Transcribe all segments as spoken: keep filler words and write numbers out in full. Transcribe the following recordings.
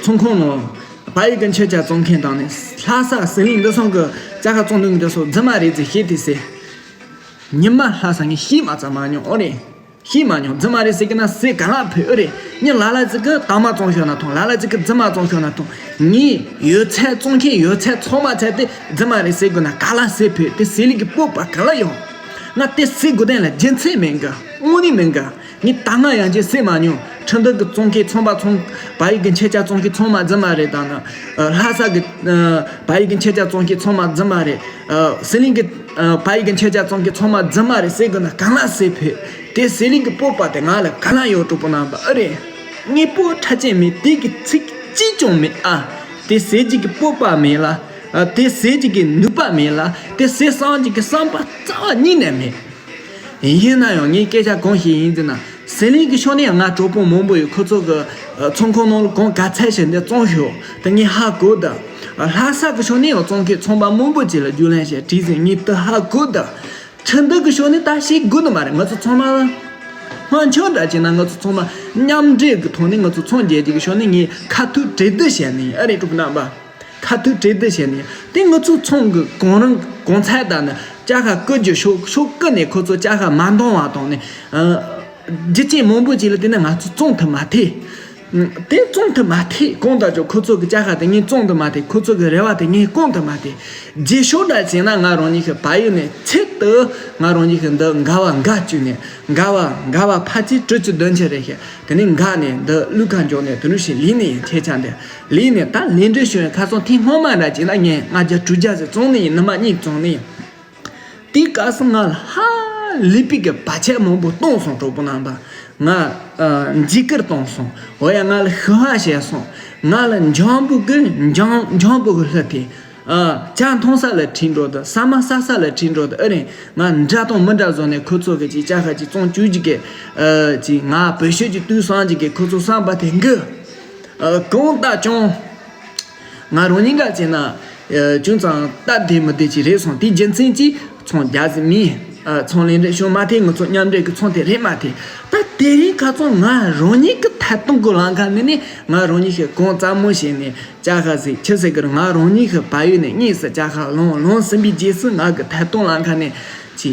ཚོང་ཁང་ནང་བལ་ཡུལ་གྱི་མཆོད་ཆས་བཙོང་མཁན་དང་ནི་ལྷ་ས་ཟི་ལིང་འདི་ཚང་གི་ཅ་ཁ་བཙོང་དོན་འདི་ཚོ་རྫུན་མ་རེད་ཟེར་བཤད་དེ་ཟེར། ཉི་མ་ལྷ་ས་ངས་ཤེས་མ་ཚར་མ་མྱོང་ཨོ་རེད། ཤེས་མ་མྱོང་རྫུན་མ་རེད་ཟེར་གི་ན་ཟས་ག་ལ་ཕོད་ཨོ་རེད། ངས་ལ་ལ་ཅིག་གི་དྭངས་མ་བཙོང་ཤོག་ན་ཐོང་ལ་ལ་ཅིག་གི་རྫུན་མ་བཙོང་ཤོག་ན་ཐོང་། ངས་ཡོད་ཚད་བཙོང་མཁན་ཡོད་ཚད་ཚང་མ་ཚད་དེ་རྫུན་མ་རེད་ཟེར་དགོས་ན་ག་ལ་ཟས་ཕོད་དེ་ཟས་ལུགས་ཀྱི་སྤོབས་པ་ག་ལ་ཡོང་། ང་དེ་ཟས་དགོས་དོན་ལ་རྒྱུ་མཚན་མེད་གི་དངོས་གནས་མེད་གི་ངས་ད་སྔ་ཡང་ཅིག་ཟས་མ་མྱོང་ཁྲི་འདུ་གི་བཙོང་མཁན་ཚོང་པ་ཚོང་བལ་ཡུལ་གི་མཆོད་ཆས་བཙོང་མཁན་ཚང་མ་རྫུན་མ་རེད་དང་ནི། ལྷ་ས་གི་བལ་ཡུལ་གི་མཆོད་ཆས་བཙོང་མཁན་ཚང་མ་རྫུན་མ་རེད། ཟི་ལིང་གི་བལ་ཡུལ་གི་མཆོད་ཆས་བཙོང་མཁན་ཚང་མ་རྫུན་མ་རེད་ཟེར་དགོས་ན་གང་ལ་ཟས་ཕོད། དེ་ཟས་ལུགས་ཀྱི་སྤོབས་པ་དེ་ང་ལ་ག་ལ་ཡོད་གྲོགས་པོ་རྣམ་པ་ཨ་རེད། དངོས་པོ་ཁྲ་ཅན་མེད་དེ་གི་ཚིག་གཅིག་ཀྱང་མེད་ཨ། དེ་ཟས་རྒྱུ་གི་སྤོབས་པ་མེད་ལ། དེ་ཟས་རྒྱུ་གི་ནུས་པ་མེད་ལ། དེ་ཟས་བསམ་རྒྱུ་གི་བསམ་པ་རྩ་བ་ཉིད་ནས་མེད། ཡིན་ན་ཡང་ངས་སྐད་ཆ་གང་བཤད་ཡིན་ཟེར་ན། ཟི་ལིང་གི་ཕྱོགས་ནས་ང་གྲོགས་པོ་མང་པོ་ཡོད་ཁོ་ཚོ་གི་ཚོང་ཁང་ནང་ལ་གང་ག་ཚད་ཞིག་འདི་བཙོང་ཤོག་དེ་ངས་ཧ་གོ་ད། ལྷ་ས་གི་ཕྱོགས་ནས་ཡང་བཙོང་མཁན་ཚོང་པ་མང་པོ་ཅིག་ལ་རྒྱུས་ལོན་བྱས་བྲིས་ཟིན་ངས་དེ་ཧ་གོ་ད། ཁྲིན་ཏུའུ་གི་ཕྱོགས་ནས་ད་བཤད་དགོས་ནི་མ་རེད་ང་ཚོ་ཚང་མ་ལ། སྔོན་ཆད་འདྲ་བྱས་ན་ང་ཚོ་ཚང་མ་མཉམ་འབྲེལ་གི་ཐོག་ནས་ང་ཚོ་ཚོང་རྒྱག་རྒྱུ་གི་ཕྱོགས་ནས་ངས་ཁ་ཐུག་གྲོས་བསྡུར་བྱས་ནས་ཨ་རེད་གྲོགས་པོ་རྣམ་པ། ཁ་ཐུག་གྲོས་བསྡུར་བྱས་ནས་དེ་ང་ཚོ་ཚོང་གི་གང་རང་གང་ཚད་དང་ནི་ཅ་ཁ་བསྐུར་རྒྱུ་ཤོག་ཤོག་བསྐུར་ནས་ཁོ་ཚོ་ཅ་ཁ་མ་འདང་བ་དང་ནི། རྒྱུ་རྐྱེན་མང་པོ་ཅིག་ལ་བརྟེན་ནས་ང་ཚོ་བཙོང་ཐུབ་མ་ཐུབ། དེ་བཙོང་ཐུབ་མ་ཐུབ་གང་ལྟར་ཀྱང་ཁོ་ཚོ་གི་ཅ་ཁ་དེ་ངས་བཙོང་ཐུབ་མ་ཐུབ་ཁོ་ཚོ་གི་རེ་བ་དེ་ངས་སྐོང་ཐུབ་མ་ཐུབ། རྗེས་ཕྱོགས་འདྲ་བྱས་ན་ང་རང་ཉིད་ཀྱི་བལ་ཡུལ་ནས་ཚུར་དུ་ང་རང་ཉིད་ཀྱི་འདི་འགལ་བ་འགའ་བཅུག་ནས་འགལ་བ་འགལ་བ་ཕལ་ཆེར་དྲུག་ཅུ་བདུན་ཅུ་རེད་ཤག་དེ་ནས་འགག་ནས་འདི་གླུ་ཁ་འཇོག་ནས་དུ་རུ་ཞིག་ལས་ནས་ཡིན་ཁྱེད་ཅག་འདི་ལས་ནས་ད་ལས་འབྲས་ཞུ་ཡང་ཁ་སང་ཐེངས་སྔོན་མ་འདྲ་བྱས་ན་ངས་ལྔ་བརྒྱ་དྲུག་བརྒྱ་ཟིག་བཙོང་ནས་ཡིན་ནུ་མ་གཉིས་བཙོང་ནས་ཡིན། དེའི་སྐབས་སུ་ང་ལ་ཧ་ལས་པའི་གི་བར་ཆད་མང་པོ་གཏོང་སོང་གྲོགས་པོ་རྣམ་པ། ང་ཨ་འཇིགས་སྐུལ་གཏོང་སོང་། འོ་ཡ་ང་ལ་ཤི་བ་བྱས་སོང་། ང་ལ་འཇམ་པོ་གི་འཇམ་འཇམ་པོ་གི་ལྷུ་དེ། ཨ་ཇ་འཐུང་ས་ལ་ཁྲིད་འགྲོ་དུ་ཟ་མ་ཟ་ས་ལ་ཁྲིད་འགྲོ་དུ་ཨེ་རེད། ང་འདྲ་དང་མི་འདྲ་བཟོ་ནས་ཁོ་ཚོ་གི་ཅིག་ཅ་ཁ་ཅིག་བཙོང་བཅུག་རྒྱུ་གི་ཨ་ཅིག་ང་བོད་ཤོད་ཀྱི་དུས་སང་ཅིག་གི་ཁོ་ཚོ་བསམ་པ་དེ་འགི་ཨ་གང་ལྟར་ཀྱང་། ང་རང་ཉིད་འགའ་བྱས་ན། ཅུང་ཙམ་སྟབས་བདེ་མི་བདེ་ཅིག་རེད་སོང་དེའི་རྒྱུ་མཚན་གྱིས་ཚོང་རྒྱག་ཟིན་མིན། ཚོང་ལས་འདྲེ་ཤོང་མ་ཐེ་ང་ཚོ་མཉམ་འབྲེལ་གྱི་ཚོང་དེ་རེད་མ་ཐེ། ད་དེ་རིང་ཁ་ཚོང་ང་རང་ཉིད་ཀྱི་ཐད་གཏོང་གི་ལམ་ཁ་ནས་ནི་ང་རང་ཉིད་ཀྱི་གང་ཙམ་མོ་བྱས་ནས་ཅ་ཁ་ཟིག་ཆི་ཟེར་གི་རེད། ང་རང་ཉིད་ཀྱི་བལ་ཡུལ་ནས་དངོས་སུ་ཅ་ཁ་ལོང་ལོང་ཟིན་པའི་རྗེས་སུ་ང་གི་ཐད་གཏོང་ལམ་ཁ་ནས་ཅི།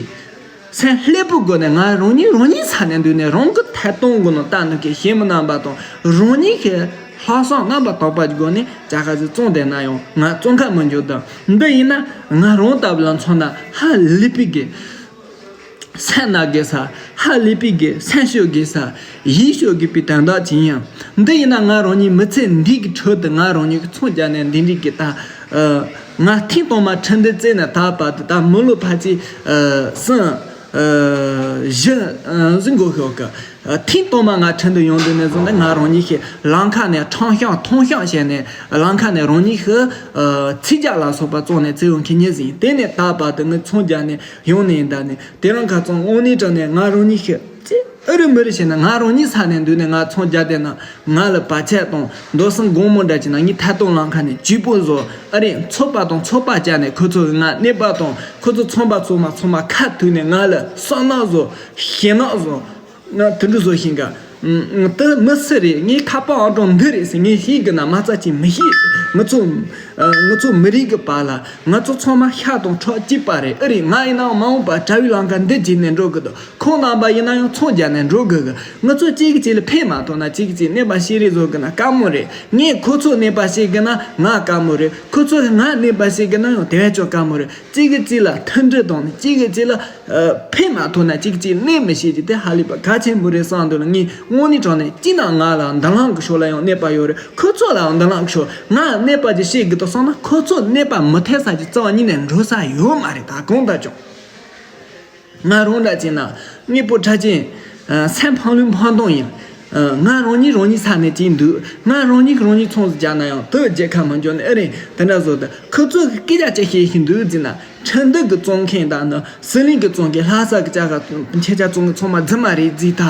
སེམས་ལྷོད་པོ་སྒོ་ནས་ང་རང་ཉིད་རང་ཉིད་ས་ནས་འདུག་ནས་རང་གི་ཐད་གཏོང་སྒོ་ནས་ལྟ་འདུག་གི་གཞན་མི་རྣམ་པ་དང་རང་ཉིད་ཀྱི་ལྷག་བསམ་རྣམ་པར་དག་པ་སྒོ་ནས་ཅ་ཁ་ཟིག་བཙོང་བསྡད་ན་ཡང་ང་བཙོང་ཁ་མི་འཇོག་དང་འདི་ཡིན་ན་ང་རང་ལྟ་བུ་ལ་མཚོན་ན་ཧ་ལས་པའི་གི་སེམས་ན་དགེ་ས་ཧ་ལས་པའི་གི་སེམས་ཤོད་དགེ་ས་ཡིད་ཤོད་དགེ་པའི་དོན་དག་ཅིག་ཡིན། འདི་ཡིན་ན་ང་རང་ཉིད་མི་ཚེ་འདི་གི་ཁྲོད་དུ་ང་རང་ཉིད་ཀྱི་ཚོང་རྒྱག་ནས་འདི་འདྲའི་གི་ད། ང་ཐེངས་དང་མ་ཁྲི་འདི་བཙལ་ནས་ད་བར་དུ་ད་མི་ལོ་ཕལ་ཆེར་གསུམ་བཞི་ཟིན་དགོས་ཤོག་གི་ཐེངས་དང་མ་ང་ཁྲི་འདི་ཡོང་དུས་ནས་བཟུང་ནས་ང་རང་ཉིད་ཀྱི་ལམ་ཁ་ནས་ཁྲང་ཤང་ཐོང་ཤང་བྱས་ནས་ལམ་ཁ་ནས་རང་ཉིད་ཀྱི་ཚིག་རྒྱག་ལ་སོགས་པ་བཙོང་ནས་བཙལ་ཡོང་མཁན་ཉིད་ཟིན། དེ་ནས་ད་བར་དུ་ངས་ཚོང་རྒྱག་ནས་ཡོང་ནས་ཡིན་ད་ནས་དེ་རིང་ཁ་ཚོང་དངོས་གནས་དྲང་ནས་ང་རང་ཉིད་ཀྱི་ཨ་རི་མི་རི་བྱས་ན་ང་རང་ཉིད་ས་ནས་འདུག་ནས་ང་ཚོང་རྒྱག་བསྡད་ན་ང་ལ་བར་ཆད་དང་མདོ་སྲིན་དགོང་མོ་འདྲ་བྱས་ན་ངའི་ཐད་གཏོང་ལམ་ཁ་ནས་ཇུས་པོ་བཟོ་ཨ་རི་ཚོད་པ་དང་ཚོད་པ་བཅག་ནས་ཁོ་ཚོ་གི་ང་གནོད་པ་དང་ཁོ་ཚོ་ཚོང་པ་ཚོ་མ་ཚོ་མ་ཁ་ཐུག་ནས་ང་ལ་བསམ་ནག་བཟོ་ཞེ་ནག་བཟོ། ང་དུད་འགྲོ་བཟོ་ཤིང་ག་དུ་མི་སུ་རེད། ངའི་ཁ་པར་ཨང་གྲངས་འདི་རེད་ཟེར་ངས་ཤེས་གི་ན་མ་རྩ་ཅིག་མི་ཤེས། ང་ཚོ་ང་ཚོ་མི་རིགས་གི་བར་ལ་ང་ཚོ་ཚང་མ་ཤ་དང་ཁྲག་གཅིག་པ་རེད། ཨ་རི་ང་ཡིན་ནའང་མ་འོངས་པར་དྲ་བའི་ལམ་ཁ་འདི་བརྗེད་ནས་འགྲོ་གི་འདུག་ཁོང་རྣམ་པ་ཡིན་ན་ཡང་ཚོང་རྒྱག་ནས་འགྲོ་དགོས་གི། ང་ཚོ་གཅིག་གིས་གཅིག་ལ་ཕན་མ་ཐོགས་ན་གཅིག་གིས་གཅིག་གནོད་པ་བྱེད་རེས་བཟོ་གི་ན་དཀའ་མོ་རེད། ངས་ཁོ་ཚོ་གནོད་པ་བྱེད་གི་ན་ང་དཀའ་མོ་རེད། ཁོ་ཚོ་གིས་ང་གནོད་པ་བྱེད་གི་ན་ཡང་དེ་བས་ཀྱང་དཀའ་མོ་རེད། གཅིག་གིས་གཅིག་ལ་མཐུན་སྒྲིལ་དང་ནི་གཅིག་གིས་གཅིག་ལ་ཕན་མ་ཐོགས་ན་གཅིག་གིས་གཅིག་གནོད་མི་བྱེད་རྒྱུ་དེ་ཧ་ལས་པ་གལ་ཆེན་པོ་རེད་བསམ་འདུག་ལ། ངས་དངོས་གནས་དྲང་གནས་གཅིག་ན་ང་ལ་འདི་ལམ་གི་ཕྱོགས་ལ་ཡང་གནོད་པ་ཡོད་རེད། ཁོ་ཚོ་ལའང་འདི་ལམ་གི་ཕྱོགས་ང་གནོད་པ་ཅིག་བྱེད་དགོས་དང་བསམ་ན་ཁོ་ཚོ་གནོད་པ་མི་ཐེབས་ས་ཅིག་རྩ་བ་ཉིད་ནས་འགྲོ་ས་ཡོད་མ་རེད། ད་གང་ལྟར་ཀྱང་། ང་རང་འདྲ་བྱས་ན་དངོས་པོ་ཁྲ་ཅན། སེམས་ཕམ་ལུས་ཕམ་གཏོང་ཡིན། ང་རང་ཉིད་རང་ཉིད་ས་ནས་ཅིག་འདུག་ང་རང་ཉིད་རང་ཉིད་ཚོང་ཟིག་རྒྱག་ན་ཡང་དུ་རྒྱལ་ཁ་མི་འཇོག་ནི་ཨེ་རེད། དེ་འདྲ་བཟོ་དུ་ཁོ་ཚོ་གི་སྐད་ཆ་ཅིག་བཤད་བཞིན་འདུག་ཟེར་ན་ཁྲིན་ཏུའུ་གི་བཙོང་མཁན་དང་ནི་ཟི་ལིང་གི་བཙོང་མཁན་ལྷ་ས་གི་ཅ་ཁ་ཁྱེད་ཅག་བཙོང་མཁན་ཚང་མ་རྫུན་མ་རེད་ཟེར་ད།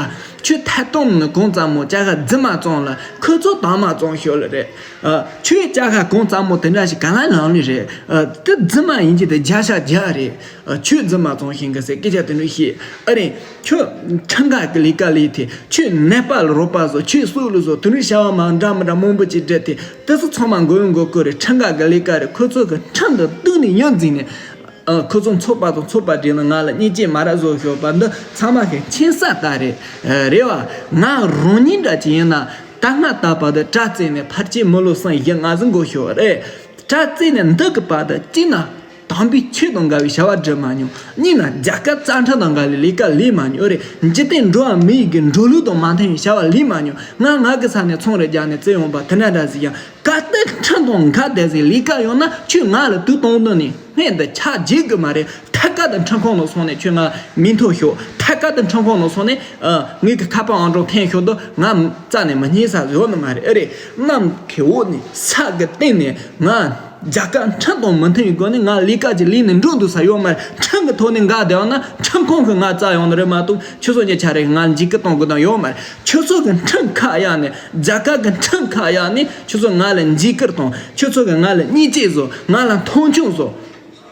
ཁྱོད་ཐད་གཏོང་ནི་གང་ཙམ་མོ་ཅ་ག་རྫུན་མ་བཙོང་ལ་ཁོ་ཚོ་དྭངས་མ་བཙོང་ཤོག་ལ་རེད། ཨ། ཁྱོད་ཅ་ག་གང་ཙམ་མོ་དེ་འདྲ་ཞིག་ག་ལ་ལང་ལི་རེད། ཨ། དེ་རྫུན་མ་ཡིན་གྱི་དེ་བརྒྱ་ཆ་བརྒྱ་རེད། ཨ། ཁྱོད་རྫུན་མ་བཙོང་ཤེས་གི་ཟེར་སྐད་ཆ་དེ་འདྲ་བཤད། ཨ་རེད། ཁྱོད་ཁྲིམས་འགལ་གི་ལས་ཀ་ལས་དེ། ཁྱོད་ནད་པ་ལ་རོགས་པ་བཟོ། ཁྱོད་སྲོག་ལ་བཟོ། དེ་འདྲའི་བྱ་བ་མ་འདྲ་མི་འདྲ་མང་པོ་ཅིག་བསྒྲུབས་ཏེ། དེ་ཚོ་ཚང་མ་མགོ་ཡོང་མགོ་སྐོར་རེད། ཁྲིམས་འགལ་གི་ལས་ཀ་རེད། ཁོ་ཚོ་གི་ཁྲིམས་དང་བསྟུན་ནས་ཡར་འཛིན་ནས། ཨ། ཁོ་ཚོ་ཚོགས་པ་དང་ཚོགས་པ་སྒྲིལ་ནས་ང་ལ་བརྙས་བཅོས་མ་ར་བཟོ་ཤོག་པ་འདི་ཚང་མ་གི་མཁྱེན་གསལ་ལྟར་རེད། ཨ། རེད་བ། ང་རང་ཉིད་འདྲ་ཅིག་ཡིན་ན་ད་སྔ་ད་བར་དུ་དྲ་རྩད་ནས་ཕལ་ཆེར་མི་ལོ་གསུམ་བཞི་ལྔ་ཟིག་འགོར་ཤོག་རེད། དྲ་རྩད་ནས་འདི་གི་བར་དུ་གཅིག་ན་དམ་པའི་ཆོས་དང་འགལ་བའི་བྱ་བ་བསྒྲུབས་མ་མྱོང་། གཉིས་ན་རྒྱལ་ཁབ་རྩ་ཁྲིམས་དང་འགལ་བའི་ལས་ཀ་ལས་མ་མྱོང་རེད། འཇིག་རྟེན་འགྲོ་བ་མི་ཡི་གི་འགྲོ་ལུགས་དང་མ་མཐུན་པའི་བྱ་བ་ལས་མ་མྱོང་། ང་ང་གི་ས་ནས་ཚོང་རེ་རྒྱག་ནས་བཙལ་ཡོང་པ་དེ་འདྲ་འདྲ་ཟིག་ཡང་གལ་ཏེ་ཁྲིམས་དང་འགལ་བསྡད་ཟིག་ལས་ཀ་ཡོང་ན་ཁྱོས་ང་ལ་དུས་གཏོང་དོན་ནི་སྔོན་དུ་ཆ་འཇིག་གི་མ་རེད། ཐད་ཀར་དུ་ཁྲིམས་ཁང་ནང་སོང་ནས་ཁྱོས་ང་མིང་ཐོ་ཤོག་ཐད་ཀར་དུ་ཁྲིམས་ཁང་ནང་སོང་ནས། ཨ། ངའི་གི་ཁ་པར་ཨང་གྲངས་འཐེན་ཤོག་དོ། ང་རྩ་ནས་མི་རྙེད་ས་ཡོད་ནི་མ་རེད། ཨེ་རེད། གནམ་གི་འོག་ནས་ས་གི་སྟེང་ནས་ང་རྒྱལ་ཁབ་ཁྲིམས་དང་མི་མཐུན་པའི་སྒོ་ནས་ང་ལས་ཀ་ཅིག་ལས་ནས་འགྲོ་འདུག་ས་ཡོད་མ་རེད། ཁྲིམས་ཀྱི་ཐོག་ནས་འགལ་བསྡད་ཡོང་ན་ཁྲིམས་ཁང་གིས་ང་བཙལ་ཡོང་ནི་རེད་མ་གཏོགས་ཁྱོད་ཚོ་གཉིས་ཆ་རེ་ང་ལ་འཇིགས་སྐུལ་གཏོང་དགོས་དོན་ཡོད་མ་རེད། ཁྱོད་ཚོ་གི་ཁྲིམས་ཁ་གཡར་ནས་རྒྱལ་ཁབ་གི་ཁྲིམས་ཁ་གཡར་ནས་ཁྱོད་ཚོ་ང་ལ་འཇིགས་སྐུལ་གཏོང་། ཁྱོད་ཚོ་གི་ང་ལ་བརྙས་བཅོས་བཟོ། ང་ལ་མཐོང་ཆུང་བཟོ།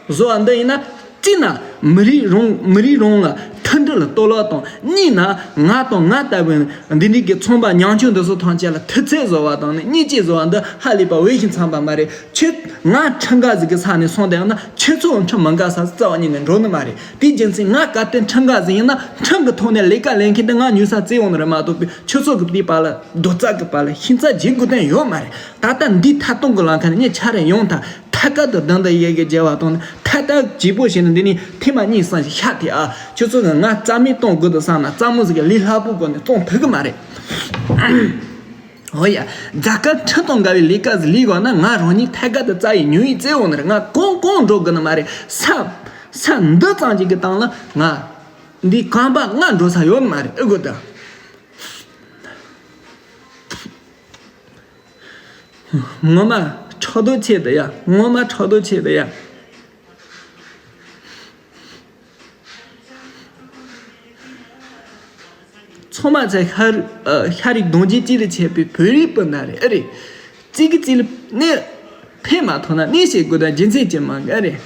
བཟོ་བ་འདི་ཡིན་ན། གཅིག་ན་མི་རིགས་རང་མི་རིགས་རང་ལ་མཐུན་སྒྲིལ་གཏོར་བརླག་དང་། གཉིས་ན་ང་དང་ང་ལྟ་བུའི་འདི་འདྲའི་གི་ཚོང་པ་ཉམ་ཆུང་འདི་ཚོ་ཐམས་ཅད་ལ་ཐུབ་ཚོད་བཟོ་བ་དང་ནི་བརྙས་བཅོས་བཟོ་བ་འདི་ཧ་ལས་པ་འོས་ཤིང་འཚམས་པ་མ་རེད། ཁྱོད་ང་ཁྲིམས་འགལ་ཟིག་གི་ས་ནས་སོང་བསྡད་ཡོང་ན་ཁྱོད་ཚོ་ཁྲིམས་མི་འགལ་ས་རྩ་བ་ཉིད་ནས་འགྲོ་ནི་མ་རེད། དེའི་རྒྱུ་མཚན་ང་གལ་ཏེ་ཁྲིམས་འགལ་ཟིག་ཡིན་ན་ཁྲིམས་ཀྱི་ཐོག་ནས་ལས་ཀ་ལས་མཁན་དེ་ང་ཉོས་ས་བཙལ་ཡོང་ནི་རེད་མ་གཏོགས་པའི་ཁྱོད་ཚོ་གི་དེའི་བར་ལ་རྡོག་རྩ་གི་བར་ལ་ཤིང་རྩ་འཇིག་དགོས་དོན་ཡོད་མ་རེད། ད་ལྟ་འདི་ཐད་གཏོང་གི་ལམ་ཁ་ནས་ངས་ཆ་རེ་ཡོང་ཐལ། ཐད་ཀར་དུ་བདུན་དང་ཡི་གེ་བརྗེ་བ་དང་ཐད་ཀར་བརྗེ་པོ་བྱས་ནས་འདི་ནས་ཐེངས་མ་གཉིས་གསུམ་ཞིག་ཤ་ཐེ་ཨ། ཁྱོད་ཚོ་གི་ང་རྩ་མེད་གཏོང་དགོས་འདུག་བསམ་ན་རྩ་མོ་ཟིག་གི་ལས་སླ་པོ་སྒོ་ནས་གཏོང་ཐུབ་གི་མ་རེད། ཨོ་ཡ། རྒྱལ་ཁབ་ཁྲིམས་དང་འགལ་བའི་ལས་ཀ་ཟིག་ལས་དགོས་ན་ང་རང་ཉིད་ཐད་ཀར་དུ་རྩ་ཡི་ཉུང་ཡིག་བཙལ་འོང་ནི་རེད། ང་གང་གང་འགྲོ་དགོས་ནི་མ་རེད། ས་ས་འདི་ཙམ་ཅིག་གི་སྟེང་ལ་ང་འདི་གང་པ་ང་འགྲོ་ས་ཡོད་ནི་མ་རེད། ཨེ་གོ་ད། ངོ་མ་ཕྲག་དོག་ཆེ་འདི་ཡ། ངོ་མ་ཕྲག་དོག་ཆེ་འདི་ཡ། ཚང་མ་ཚེ་ཤ་རིགས་ཤ་རིགས་གདོང་རྒྱན་གཅིག་ལ་བྱས་པའི་བོད་རིགས་སྤུན་ཟླ་རེད། ཨེ་རེད། གཅིག་གིས་གཅིག་ལ་གནོད་ཕན་མ་ཐོགས་ན་གནོད་བྱེད་དགོས་དོན་རྒྱུ་མཚན་ཅི་མང་གི། ཨེ་རེད།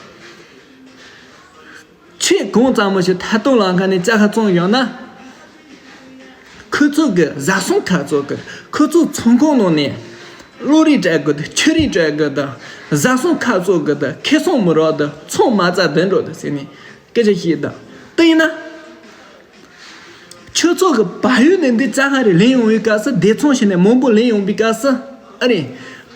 ཆོས་གང་ཙམ་མོ་ཞིག་ཐད་གཏོང་ལམ་ཁ་ནས་ལྕགས་ཁ་བཙོང་ཡོང་ན། ཁོ་ཚོ་གི་བཟའ་ཚང་ཁ་ཚོ་གི་ཁོ་ཚོ་ཚོང་ཁང་ནང་ནས་བློ་རིག་སྤྲད་དགོས་དང་ཆོས་རིག་སྤྲད་དགོས་དང་བཟའ་ཚང་ཁ་ཚོ་གི་དང་ཁེ་བཟང་མི་རག་དང་ཚོང་མ་རྩ་བདུན་འགྲོ་དང་ཟེར་ནས་སྐད་ཆ་བཤད་དང་དེ་ཡིན་ན། ཁྱོད་ཚོ་གི་བལ་ཡུལ་ནས་འདི་ལྕགས་ཁ་རེ་ལེན་ཡོང་བའི་སྐབས་སུ་སྡེ་ཚོང་བྱས་ནས་མང་པོ་ལེན་ཡོང་བའི་སྐབས་སུ། ཨ་རེ།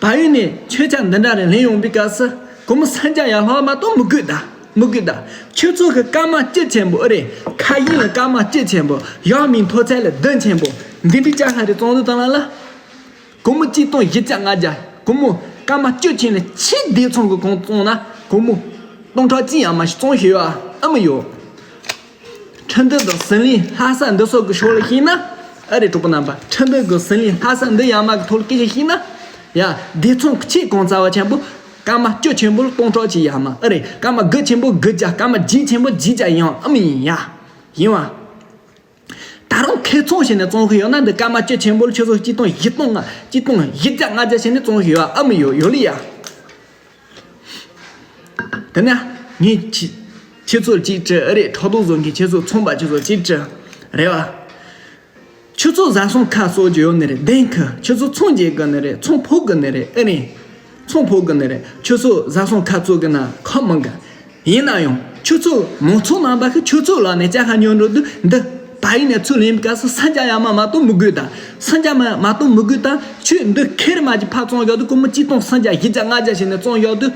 བལ་ཡུལ་ནས་མཆོད་ཆ་འདི་འདྲ་རེ་ལེན་ཡོང་བའི་སྐབས་སུ་སྒོར་མོ་སུམ་བརྒྱ་ཡར་ལྷག་མ་གཏོགས་མི་དགོས་ད། མི་དགོས་ད། ཁྱོད་ཚོ་གི་སྐར་མ་བཅུ་ཆེན་པོ། ཨ་རེ། ཁ་ཡིན་ལ་སྐར་མ་བཅུ་ཆེན་པོ། ཡང་མིན་མཐོ་ཚད་ལ་བདུན་ཆེན་པོ། འདི་འདྲའི་ལྕགས་ཁ་རེ་བཙོང་དུས་དང་ལ་ལ། སྒོར་མོ་གཅིག་སྟོང་བཞི་བརྒྱ་ལྔ་བརྒྱ། སྒོར་མོ་སྐར་མ་བཅུ་ཆེན་ལ་ཕྱི་སྡེ་ཚོང་གི་གོང་བཙོང་ན་སྒོར་མོ་སྟོང་ཕྲག་གཅིག་ཡར་མར་ཞིག་བཙོང་ཤེས་ཡོད་ཨ། ཨ་མི་ཡོད། ཁྲིམས་མཐུན་དང་ཟིང་ལིང་ལྷག་ས་འདི་སོགས་ཀྱི་ཕྱོགས་ལ་ཤེས་ན། ཨ་རེ་གྲོགས་པོ་རྣམ་པ། ཁྲིམས་མཐུན་གྱི་ཟིང་ལིང་ལྷག་ས་འདི་ཡར་མར་གྱི་ཐོག་ལ་སྐད་ཆ་ཤེས་ན། ཡ། སྡེ་ཚོང་ཆེས་གོང་ཚ་བ་ཆེན་པོ། སྐར་མ་བཅུ་ཆེན་པོ་ལ་སྟོང་ཕྲག་གཅིག་ཡར་མར། ཨ་རེ། སྐར་མ་དགུ་ཆེན་པོ་དགུ་བརྒྱ། སྐར་མ་བརྒྱད་ཆེན་པོ་བརྒྱད་བརྒྱ་ཡང་ཨ་མི་ཡིན་ཡ། ཡིན་བ། ད་རུང་ཁེ་བཙོང་བྱས་ནས་བཙོང་གི་ཡོད་ན་འདི་སྐར་མ་བཅུ་ཆེན་པོ་ལ་ཁྱོད་ཚོ་གཅིག་སྟོང་བཞི་སྟོང་ལྔ་གཅིག་སྟོང་བཞི་བརྒྱ་ལྔ་བརྒྱ་བྱས་ནས་བཙོང་གི་ཡོད་ཨ་མི་ཡོད་ཡོད་ལི་ཡ། དེ་ན་ངས་ཁྱེད་ཁྱེད་ཚོར་གཅིག་དྲི། ཨ་རེད། ཕྲག་དོག་བཟོ་མཁན་ཁྱེད་ཚོ་ཚོང་པ་ཁྱེད་ཚོར་གཅིག་དྲི། རེད་བ། ཁྱོད་ཚོ་བཟའ་ཚང་ཁ་གསོ་རྒྱུ་ཡོད་ནི་རེད། བདེན་གི། ཁྱོད་ཚོ་ཚོང་རྒྱག་གི་ནི་རེད། ཚོང་ཕོག་གི་ནི་རེད། ཨེ་རེད། ཚོང་ཕོག་གི་ནི་རེད། ཁྱོད་ཚོ་བཟའ་ཚང་ཁ་གསོ་གི་ན་ཁག་མང་གི། ཡིན་ན་ཡང་ཁྱོད་ཚོ་མང་ཚོགས་རྣམ་པ་གིས་ཁྱོད་ཚོའི་ལག་ནས་ལྕགས་ཁ་ཉོ་འགྲོ་དུས་འདི་བལ་ཡུལ་ནས་ཚུར་ལེན་པའི་སྐབས་སུ་སུམ་བརྒྱ་ཡར་མར་མ་གཏོགས་མི་དགོས་ད། སུམ་བརྒྱ་མ་མ་གཏོགས་མི་དགོས་ད། ཁྱོད་འདི་ཁེར་མ་གཅིག་ཕར་བཙོང་རྒྱག་དུས་སྒོར་མོ་གཅིག་སྟོང་སུམ་བརྒྱ་བཞི་བརྒྱ་ལྔ་བརྒྱ་བྱས་ནས་བཙོང་རྒྱག་དུས།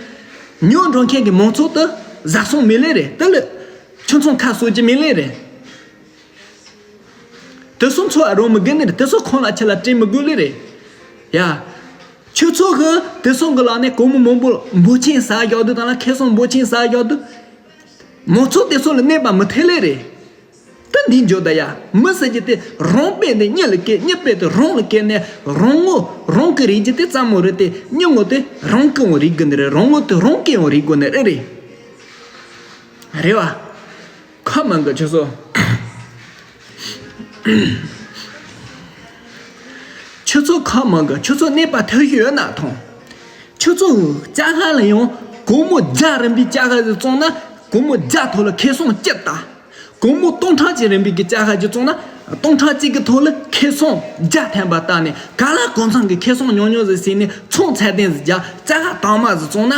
ཉོ་འགྲོ་མཁན་གྱི་མང་ཚོགས་དེ་བཟའ་ཚང་མེད་ལེ་རེད། དེ་ལ་ཁྱོད་ཚོ་ཁ་གསོ་རྒྱུ་མེད་ལེ་རེད། དེ་ཚོ་འཚོ་བ་རོལ་མི་དགོས་ནི་རེད། དེ་ཚོ་ཁོང་ལ་ཁྱེད་ལ་སྤྲད་མི་དགོས་ལེ་རེད། ཡ། ཁྱོད་ཚོ་གི་དེ་ཚོ་གི་ལག་ནས་སྒོར་མོ་མང་པོ་འབོར་ཆེན་ཟ་རྒྱག་དུས་དང་ལ་ཁེ་བཟང་འབོར་ཆེན་ཟ་རྒྱག་དུས། མང་ཚོགས་དེ་ཚོ་ལ་གནོད་པ་མི་ཐེབས་ལེ་རེད། ད་འདི་འཇོག་ད་ཡ། མི་ཟེར་རྒྱུ་དེ་རང་དཔེ་དེ་མྱི་ལ་སྐྱེ། མྱི་དཔེ་དེ་རང་ལ་སྐྱེ་ནས་རང་ངོ་རང་གི་རིག་རྒྱུ་དེ་ཙམ་མོ་རེད་དེ། མྱི་ངོ་དེ་རང་སྐྱེ་བོ་རིག་དགོས་ནི་རེད། རང་ངོ་དེ་རང་སྐྱེ་བོ་རིག་དགོས་ནི་རེད་རེད། རེད་བ། ཁ་མང་གི་ཁྱོད་ཚོ། ཁྱོད་ཚོ་ཁ་མང་གི། ཁྱོད་ཚོ་གནས་པ་ཐོས་ཤིག་ཡོད་ན་ཐོང་། ཁྱོད་ཚོ་ཅ་ལག་ལ་ཡང་སྒོར་མོ་བརྒྱ་རིན་པའི་ཅ་ལག་ཟིག་བཙོང་ན། སྒོར་མོ་བརྒྱ་ཐོག་ལ་ཁེ་བཟང་སྐྱིད་ད། སྒོར་མོ་སྟོང་ཕྲག་གཅིག་རིན་པའི་གི་ཅ་ལག་ཅིག་བཙོང་ན། སྟོང་ཕྲག་གཅིག་གི་ཐོག་ལ་ཁེ་བཟང་བརྒྱ་ཐམ་པ་བཏགས་ནས། ག་ལ་གོང་ཚང་གི་ཁེ་བཟང་ཉུང་ཉུང་ཟིག་ཟིན་ནས། ཚོང་ཚད་ལྡན་ཟིག་རྒྱག་ཅ་ལག་དྭངས་མ་ཟིག་བཙོང་ན།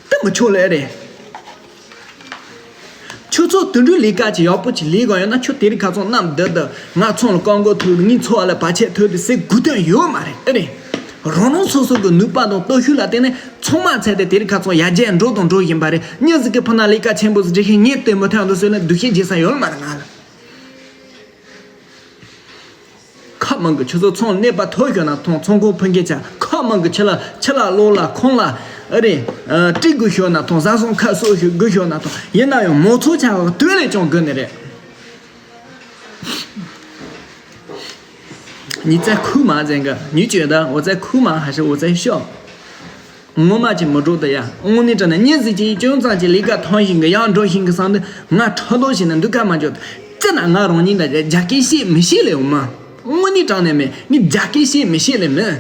དེ་མི་ཆོག་ལེ་རེད། ཁྱོད་ཚོ་དུད་འགྲོའི་ལས་ཀ་ཅིག་ཡག་པོ་ཅིག་ལས་ག་ཡོད་ན། ཁྱོད་དེ་རིང་ཁ་སང་གནམ་བདུད་དུ་ང་ཚོང་ལ་རྐང་མགོ་ཐུག། ངའི་འཚོ་བ་ལ་བར་ཆད་ཐེབས་ཏེ་ཟེར་དགོས་དོན་ཡོད་མ་རེད། ཨེ་རེད། རང་རང་སོ་སོ་གི་ནུས་པ་དང་སྟོབས་ཤུགས་ལ་བརྟེན་ནས་ཚང་མ་ཚད་དེ་དེ་རིང་ཁ་སང་ཡར་རྒྱས་འགྲོ་དང་འགྲོ་བཞིན་པ་རེད། མྱི་ཟིག་གི་ཕུ་ན་ལས་ཀ་ཆེན་པོ་ཟིག་བསྒྲུབས་ཤིང་ངས་དེ་མི་ཐོན་འདུག་ཟེར་ལ་འདུ་ཤེས་བྱེད་ས་ཡོད་མ་རེད་ང་ལ། ཁ་མང་གི། ཁྱོད་ཚོ་ཚོང་གནས་པ་ཐོ་ཞོ་ན་ཐོང་། ཚོང་ཁང་ཕུན་ཁེ་ཆ། ཁ་མང་གི། ཁྱི་ལ་ཁྱི་ལ་གློག་ལ་ཁོང་ལ་ཨ་རེ་ཨ་སྤྲད་དགོས་ཤོ་ན་ཐོང་། བཟའ་ཚང་ཁ་གསོ་ཞུ་དགོས་ཤོ་ན་ཐོང་། ཡིན་ན་ཡང་མང་ཚོགས་ཆ་བ་དོད་ལས་ཀྱང་དགོས་ནི་རེད། ཉི་ཚེ་ཁུག་མ་ཟེར་གི། ཉི་བཅོས་ད་འོ་ཚེ་ཁུག་མ་ཧ་ཤ་འོ་ཚེ་ཤོག་ངོ་མ་ཅིག་མི་འགྲོ་ད་ཡ། དངོས་གནས་དྲང་ནས་མྱི་ཟིག་ཅིག་ཅུང་ཙམ་ཅིག་ལས་ཀ་ཐོན་ཞིང་གི་ཡང་འགྲོ་ཞིང་གི་བསམ་དུས་ང་ཕྲག་དོག་བྱས་ནས་འདུག་ག་མ་འཇོག་ཅི་ན་ང་རང་ཉིད་ལ་རྒྱ་སྐད་བཤད་མི་ཤེས་ལེ་འོ་མ། དངོས་གནས་དྲང་ནས་མེད། ངས་རྒྱ་སྐད་བཤད་མི་ཤེས་ལེ་མིན།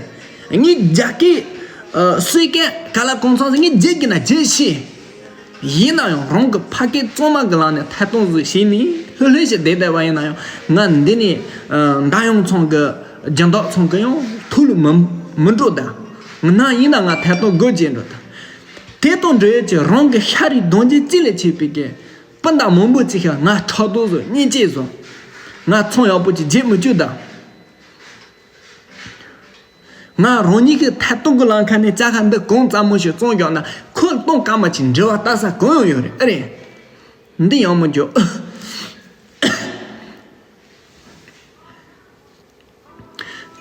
ངས་རྒྱ་སྐད་ཨ་སྲོལ་སྐད་ག་ལ་གང་འཚམ་ཟིག་ངས་བརྗེད་གི་ན་བརྗེད་ཤེས། ཡིན་ན་ཡང་རང་གི་ཕ་སྐད་གཙང་མ་གི་ལམ་ནས་ཐད་གཏོང་ཟིག་བྱས་ནས་ལྷོད་ལྷོད་ཞིག་བསྡད་བསྡད་པ་ཡིན་ན་ཡང་། ང་འདི་ནས་ཨ་མདའ་ཡང་ཚང་གི་སྦྱིན་བདག་ཚང་གི་ཡང་ཐུགས་ལ་མི་མི་འགྲོ་ད། ང་ཡིན་ན་ང་ཐད་གཏོང་སྒོ་འབྱེད་འགྲོ་ད། དེ་དང་འབྲེལ་ཡོད་ཀྱི་རང་གི་ཤ་རུས་གདུང་རྒྱུད་གཅིག་ལས་མཆེད་པའི་གི་སྤུན་ཟླ་མང་པོ་ཅིག་ཤ་ང་ཕྲག་དོག་བཟོ། གཉེན་སྐྱེས་བཟོ། ང་ཚོང་ཡག་པོ་ཅིག་བྱེད་མི་བཅུག་ད། ང་རང་ཉིད་ཀྱི་ཐད་གཏོང་གི་ལམ་ཁ་ནས་ཅ་ལག་འདི་གང་ཙམ་མོ་ཞིག་བཙོང་བཞག་ན་ཁོ་གཏོང་ཀ་མ་ཅིག་འབྲེལ་བ་ལྟ་ས་གང་ཡང་ཡོད་རེད། ཨ་རེད། འདི་ཡང་མི་འགྱོ།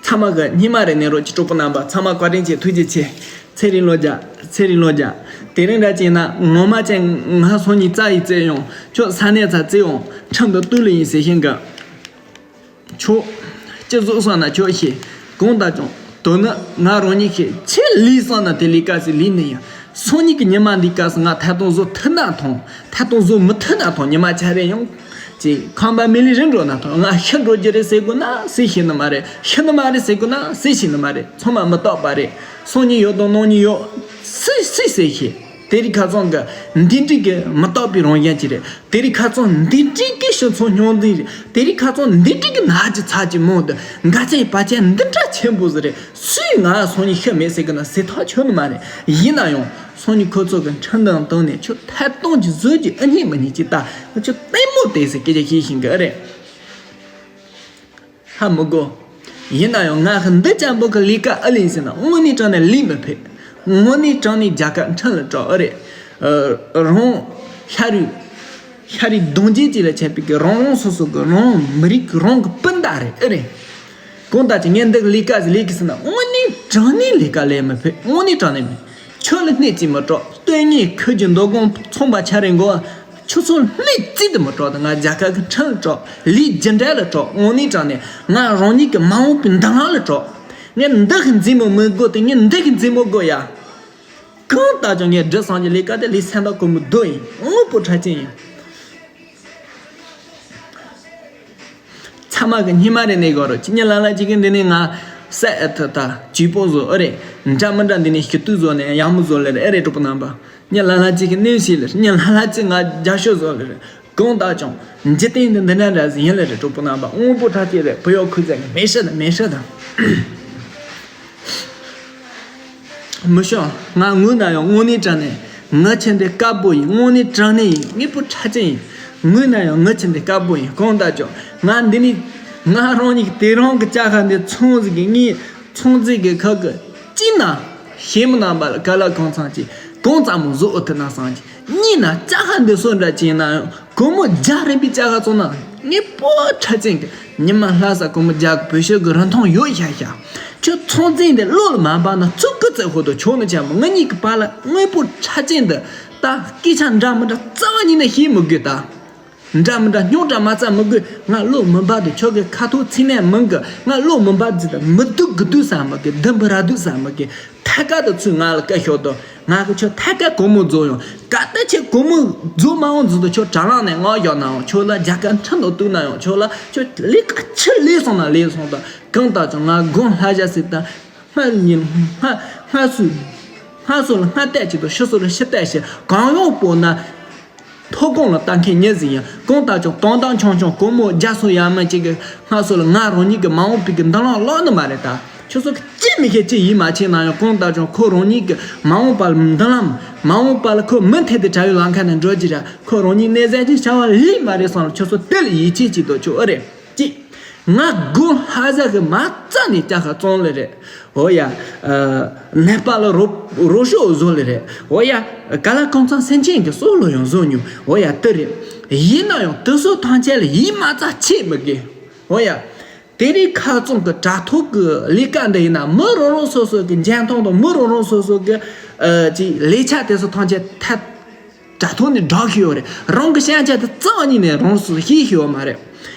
ཚང་མ་གི་སྙིང་མ་རེ་ནས་རོགས་ཀྱི་གྲོགས་པོ་རྣམ་པ་ཚང་མ་བཀའ་དྲིན་ཆེ། ཐུགས་རྗེ་ཆེ། ཚེ་རིང་ལོ་རྒྱ། ཚེ་རིང་ལོ་རྒྱ། དེ་རིང་འདྲ་བྱས་ན་ངོ་མ་ཅན་ང་སང་ཉིན་རྩ་ཡི་རྩེ་ཡོང་། ཁྱོད་ས་གནས་ཚ་རྩེ་ཡོང་། ཁྲིམས་དང་བསྟུན་ལ་ཡིན་ཟེར་ཤེས་གི། ཁྱོད་སྤྱི་ཚོགས་སང་ན་ཁྱོད་ཤེས། གང་ལྟར་ཀྱང་དོ་ནི་ང་རང་ཉིད་ཤེས། ཆེ་ལས་སང་ན་དེ་ལས་ཀ་ཟིག་ལས་ནི་ཡང་སང་ཉིན་གི་ཉི་མ་འདི་སྐབས་སུ་ང་ཐད་གཏོང་བཟོ་ཐུབ་ན་ཐང་། ཐད་གཏོང་བཟོ་མི་ཐུབ་ན་ཐང་། ཉི་མ་ཆ་རེ་ཡང་ཅིག་ཁང་པ་མི་ལི་རི་འགྲོ་ན་ཐང་། ང་ཤི་འགྲོ་རྒྱུ་རེད་ཟེར་དགོས་ན་ཟེར་ཤེས་ནི་མ་རེད། ཤི་ནི་མ་རེད་ཟེར་དགོས་ན་ཟེར་ཤེས་ནི་མ་རེད། ཚང་མ་མི་རྟག་པ་རེད། སང་ཉིན་ཡོད་དང་གནངས་ཉིན་ཡོད་སུས་སུས་ཟེར་ཤེས། དེ་རིང་ཁ་སང་གི་འདི་འདྲའི་གི་མི་རྟག་པའི་རང་བཞིན་ཅིག་རེད། དེ་རིང་ཁ་སང་འདི་འདྲའི་གི་སྤྱི་ཚོགས་རྙོག་འཛིང་རེད། དེ་རིང་ཁ་སང་འདི་འདྲའི་གི་ན་ཅི་ཚ་ཅི་མང་དུ་འགའ་ཅན་པ་ཅན་འདི་འདྲ་ཆེན་པོ་ཟིག་རེད། སུས་ང་སང་ཉིན་ཤི་མེད་ཟེར་གི་ན་ཟེར་ཐག་ཆོད་ནི་མ་རེད། ཡིན་ན་ཡང་སང་ཉིན་ཁོ་ཚོ་གི་ཁྲིམས་དང་བསྟུན་ནས་ཁྱོད་ཐད་གཏོང་གི་བཟོས་ཀྱི་ཨ་མྱེས་མི་མྱེས་ཀྱི་ད་ཁྱོད་ལྟད་མོ་བལྟས་ཟེར་སྐད་ཆ་བཤད་ཤིང་གི་ཨ་རེད། ཧ་མི་གོ། ཡིན་ན་ཡང་ང་ཧ་འདི་ཅན་པོ་གི་ལས་ཀ་ཨ་ལས་ཟེར་ན་དངོས་གནས་དྲང་ནས་ལས་མི་ཕེད། དངོས་གནས་དྲང་ནས་རྒྱལ་ཁབ་ཁྲིམས་ལ་སྐྲག་ཨ་རེད། ཨ་རང་ཤ་རུས་ཤ་རུས་གདུང་རྒྱུད་ཅིག་ལ་ཆད་པའི་གི་རང་རང་སོ་སོ་གི་རང་མི་རིགས་གི་རང་གི་སྤུན་ཟླ་རེད་ཨ་རེད། གང་ལྟར་ཅི་ངས་འདི་ལས་ཀ་ཟིག་ལས་གི་ཟེར་ན་དངོས་གནས་དྲང་གནས་ལས་ཀ་ལས་མི་ཕེད། དངོས་གནས་དྲང་གནས་མིན། ཁྱོད་ལ་སྣེ་གཅིག་མི་སྐྲག་སྟོད་ཉིད་ཁུལ་གྱི་མདོ་དགོང་ཚོང་པ་ཆ་རེ་མགོ་ཁྱོད་ཚོ་སྣེ་གཅིག་དུ་མི་སྐྲག་ད་ང་རྒྱལ་ཁབ་ཀྱི་ཁྲིམས་ལ་སྐྲག་ལས་རྒྱུ་འབྲས་ལ་སྐྲག་དངོས་གནས་དྲང་གནས་ང་རང་ཉིད་ཀྱི་མ་འོངས་པའི་མདུན་ལམ་ལ་སྐྲག་ངས་འདི་གི་འཛིན་མོ་མི་དགོས་ཏེ་ངས་འདི་གི་འཛིན་མོ་དགོས་ཡ། གང་ལྟར་ཀྱང་ངས་སྒྲུབ་སངས་ཀྱི་ལས་ཀ་དེ་ལས་སེམས་ཐག་གོ་མི་སྡོད་ཡིན། དངོས་པོ་ཁྲ་ཅན་ཡིན། ཚང་མ་གི་སྙིང་མ་རེ་ནས་དགོས་རོགས་ཅི། ཉི་ལ་ལ་ཅིག་གི་འདི་ནས་ང་སད་ཨ་ཐ་ཐ་ཇུས་པོ་བཟོ་ཨ་རེད། འདྲ་མི་འདྲ་འདི་ནས་ཞུ་གཏུག་བཟོ་ནས་ཡག་མོ་བཟོ་ལེ་རེད་ཨ་རེད་གྲོགས་པོ་རྣམ་པ། ཉི་ལ་ལ་ཅིག་གི་གནས་ཤིག་ལེ་རེད། ཉི་ལ་ལ་ཅིག་ང་རྒྱ་ཤོད་བཟོ་ལེ་རེད། གང་ལྟར་ཀྱང་འཇིག་རྟེན་འདི་འདི་འདྲ་འདྲ་ཟིག་ཡིན་ལེ་རེད་གྲོགས་པོ་རྣམ་པ། དངོས་པོ་ཁྲ་ཅན་རེད། བུ་ཡོད་ཁུ་ཚ་གི་མེ་ཤི་དང་མེ་ཤི་དང་། མི་ཤོག་ང་ངུས་ན་ཡང་དངོས་གནས་དྲང་གནས། ངུ་ཆེན་དེ་དཀར་པོ་ཡིན། དངོས་གནས་དྲང་གནས་ཡིན། དངོས་པོ་ཁྲ་ཅན་ཡིན། ངུས་ན་ཡང་ངུ་ཆེན་དེ་དཀར་པོ་ཡིན། གང་ལྟར་ཀྱང་ང་འདི་ནས་ང་རང་ཉིད་དེ་རང་གི་ཅ་ལག་འདི་ཚོང་ཟིག་གི་ངའི་ཚོང་རྫས་ཀྱི་ཁག་གི་གཅིག་ན་ཞེ་མི་རྣམ་པ་ལ་ག་ལ་གང་ཚང་གཅིག་གང་ཙམ་མོ་བཟོ་ཨོ་ཐི་ན་སང་གཅིག་གཉིས་ན་ཅ་ལག་འདི་སོ་འདྲ་ཅན་ན་ཡང་། སྒོར་མོ་བརྒྱ་རིན་པའི་ཅ་ལག་བཙོང་ན་དངོས་པོ་ཁྲ་ཅན་གྱི་ཉི་མ་ལྷ་ས་སྒོར་མོ་བརྒྱ་གི་བོད་ཤོག་གི་རིན་ཐང་ཡོད་ཤག་ཤག་ཁྱོད་ཚོང་རྫས་འདི་བློ་ལ་མ་འབབ་ན་ཚུགས་ཀི་ཙེ་ཧོ་དུ་ཆོག་ནི་ཆ་མོ། ང་གཉིས་ཀྱི་བར་ལ་དངོས་པོ་ཁྲ་ཅན་འདི་ད་སྐད་ཆ་འདྲ་མི་འདྲ་རྩ་བ་ཉིད་ནས་བཤད་མི་དགོས་ད། འདྲ་མི་འདྲ་རྙོག་དྲ་མ་རྩ་མི་དགོས། ང་བློ་མི་འབབ་དུ་ཁྱོད་ཀྱི་ཁ་ཐུག་ཚིག་ནས་མིན་གི། ང་བློ་མི་འབབ་ཟིག་ད་མི་སྡུག་གི་སྡུག་ས་མི་གི། སྡུག་འབུ་ར་སྡུག་ས་མི་གི། ཐ་ ཐད་ཀར་དུ་ཚུར་ང་ལ་བཀའ་ཤོག་དང་། ང་གིས་ཁྱོད་ཐད་ཀར་སྒོར་མོ་རྫོགས་ཡོང་། གལ་ཏེ་ཁྱེད་སྒོར་མོ་རྫོགས་མ་འོང་ཟེར་དུས་ཁྱོད་དྲ་ལམ་ནས་ངོ་ཡོང་ན་ཡང་ཆོག་ལ། རྒྱ་གར་ཁྲིམས་དང་བསྟུན་ན་ཡང་ཆོག་ལ། ཁྱོད་ལས་ཀ་ཆི་ལས་སོང་ན་ལས་སོང་དང་། གང་ལྟར་ཀྱང་ང་དགུང་ལྷ་བཞག་ཟིག་དང་། སྔར་ཉིན་སྔར་སྔར་སུ་སྔར་སུ་ལ་སྔར་བལྟས་ཅིག་དང་། ཕྱི་སུ་ལ་ཕྱི་བལྟས་ཤིག་གང་ཡོང་པོ་ན། ཐོ་གོང་ལ་ལྟ་མཁན་མྱི་ཟིག་ཡིན། གང་ལྟར་ཀྱང་དོན་དག་ཆུང་ཆུང་སྒོར་མོ་བརྒྱ་སོང་ཡ་མ་ཅིག་གི་སྔར་སུ་ལ་ང་རང་ཉིད་ཀྱི་མ་འོངས་པའི་གི་མདུན་ལམ་ལོག་ནི་མ་རེད་ད། ཁྱོད་ཚོ་གི་ཅི་མི་ཤེས་ཅི་ཡིད་མ་ཆེས་ན་ཡང་། གང་ལྟར་ཀྱང་ཁོ་རང་ཉིད་ཀྱི་མ་འོངས་པ་ལ་མདུན་ལམ། མ་འོངས་པ་ལ་ཁོ་མུ་མཐུད་དེ་བྲལ་བའི་ལམ་ཁ་ནས་འགྲོ་རྒྱུ་ར། ཁོ་རང་ཉིད་གནས་ཟད་ཅིག་བྱ་བ་ལས་མ་རེད་བསམ་ལ། ཁྱོད་ཚོ་དེ་ལ་ཡིད་ཆེས་ཅིག་དང་ཆོག་ཨེ་རེད། ཅིག་ང་དགུང་ལྷ་བཞག་གི་མ་རྩ་ནས་ཅ་ཁ་བཙོང་ལེ་རེད། འོ་ཡ། ནད་པ་ལ་རོ་རོ་ཤོག་བཟོ་ལེ་རེད། འོ་ཡ། ག་ལ་གང་འཚམ་སེམས་ཅན་གྱི་སྲོག་ལ་ཡང་བཟོ་མྱོང་། འོ་ཡ། དེ་རེད། ཡིན་ན་ཡང་དེ་ཚོ་ཐམས་ཅད་ལ་ཡིད་མ་ཚིམ་བྱེད་མི་དགོས། འོ་ཡ། དེ་རིང་ཁ་རྩང་གི་དྲ་ཐོག་གི་ལས་ཀ་འདི་ཡིན་ན། མི་རང་རང་སོ་སོ་གི་འཇོན་ཐང་དང་། མི་རང་རང་སོ་སོ་གི་ཨ་ཅིག་ལས་ཆ་དེ་ཚོ་ཐམས་ཅད་ཐད་དྲ་ཐོག་ནས་བསྒྲགས་ཤེས་ཡོད་རེད། རང་གི་ཤེས་བྱ་དེ་རྩ་བ་ཉིད་ནས་རང་སོ་སོ་ཤེས་ཤེས་ཡོད་མ་རེད།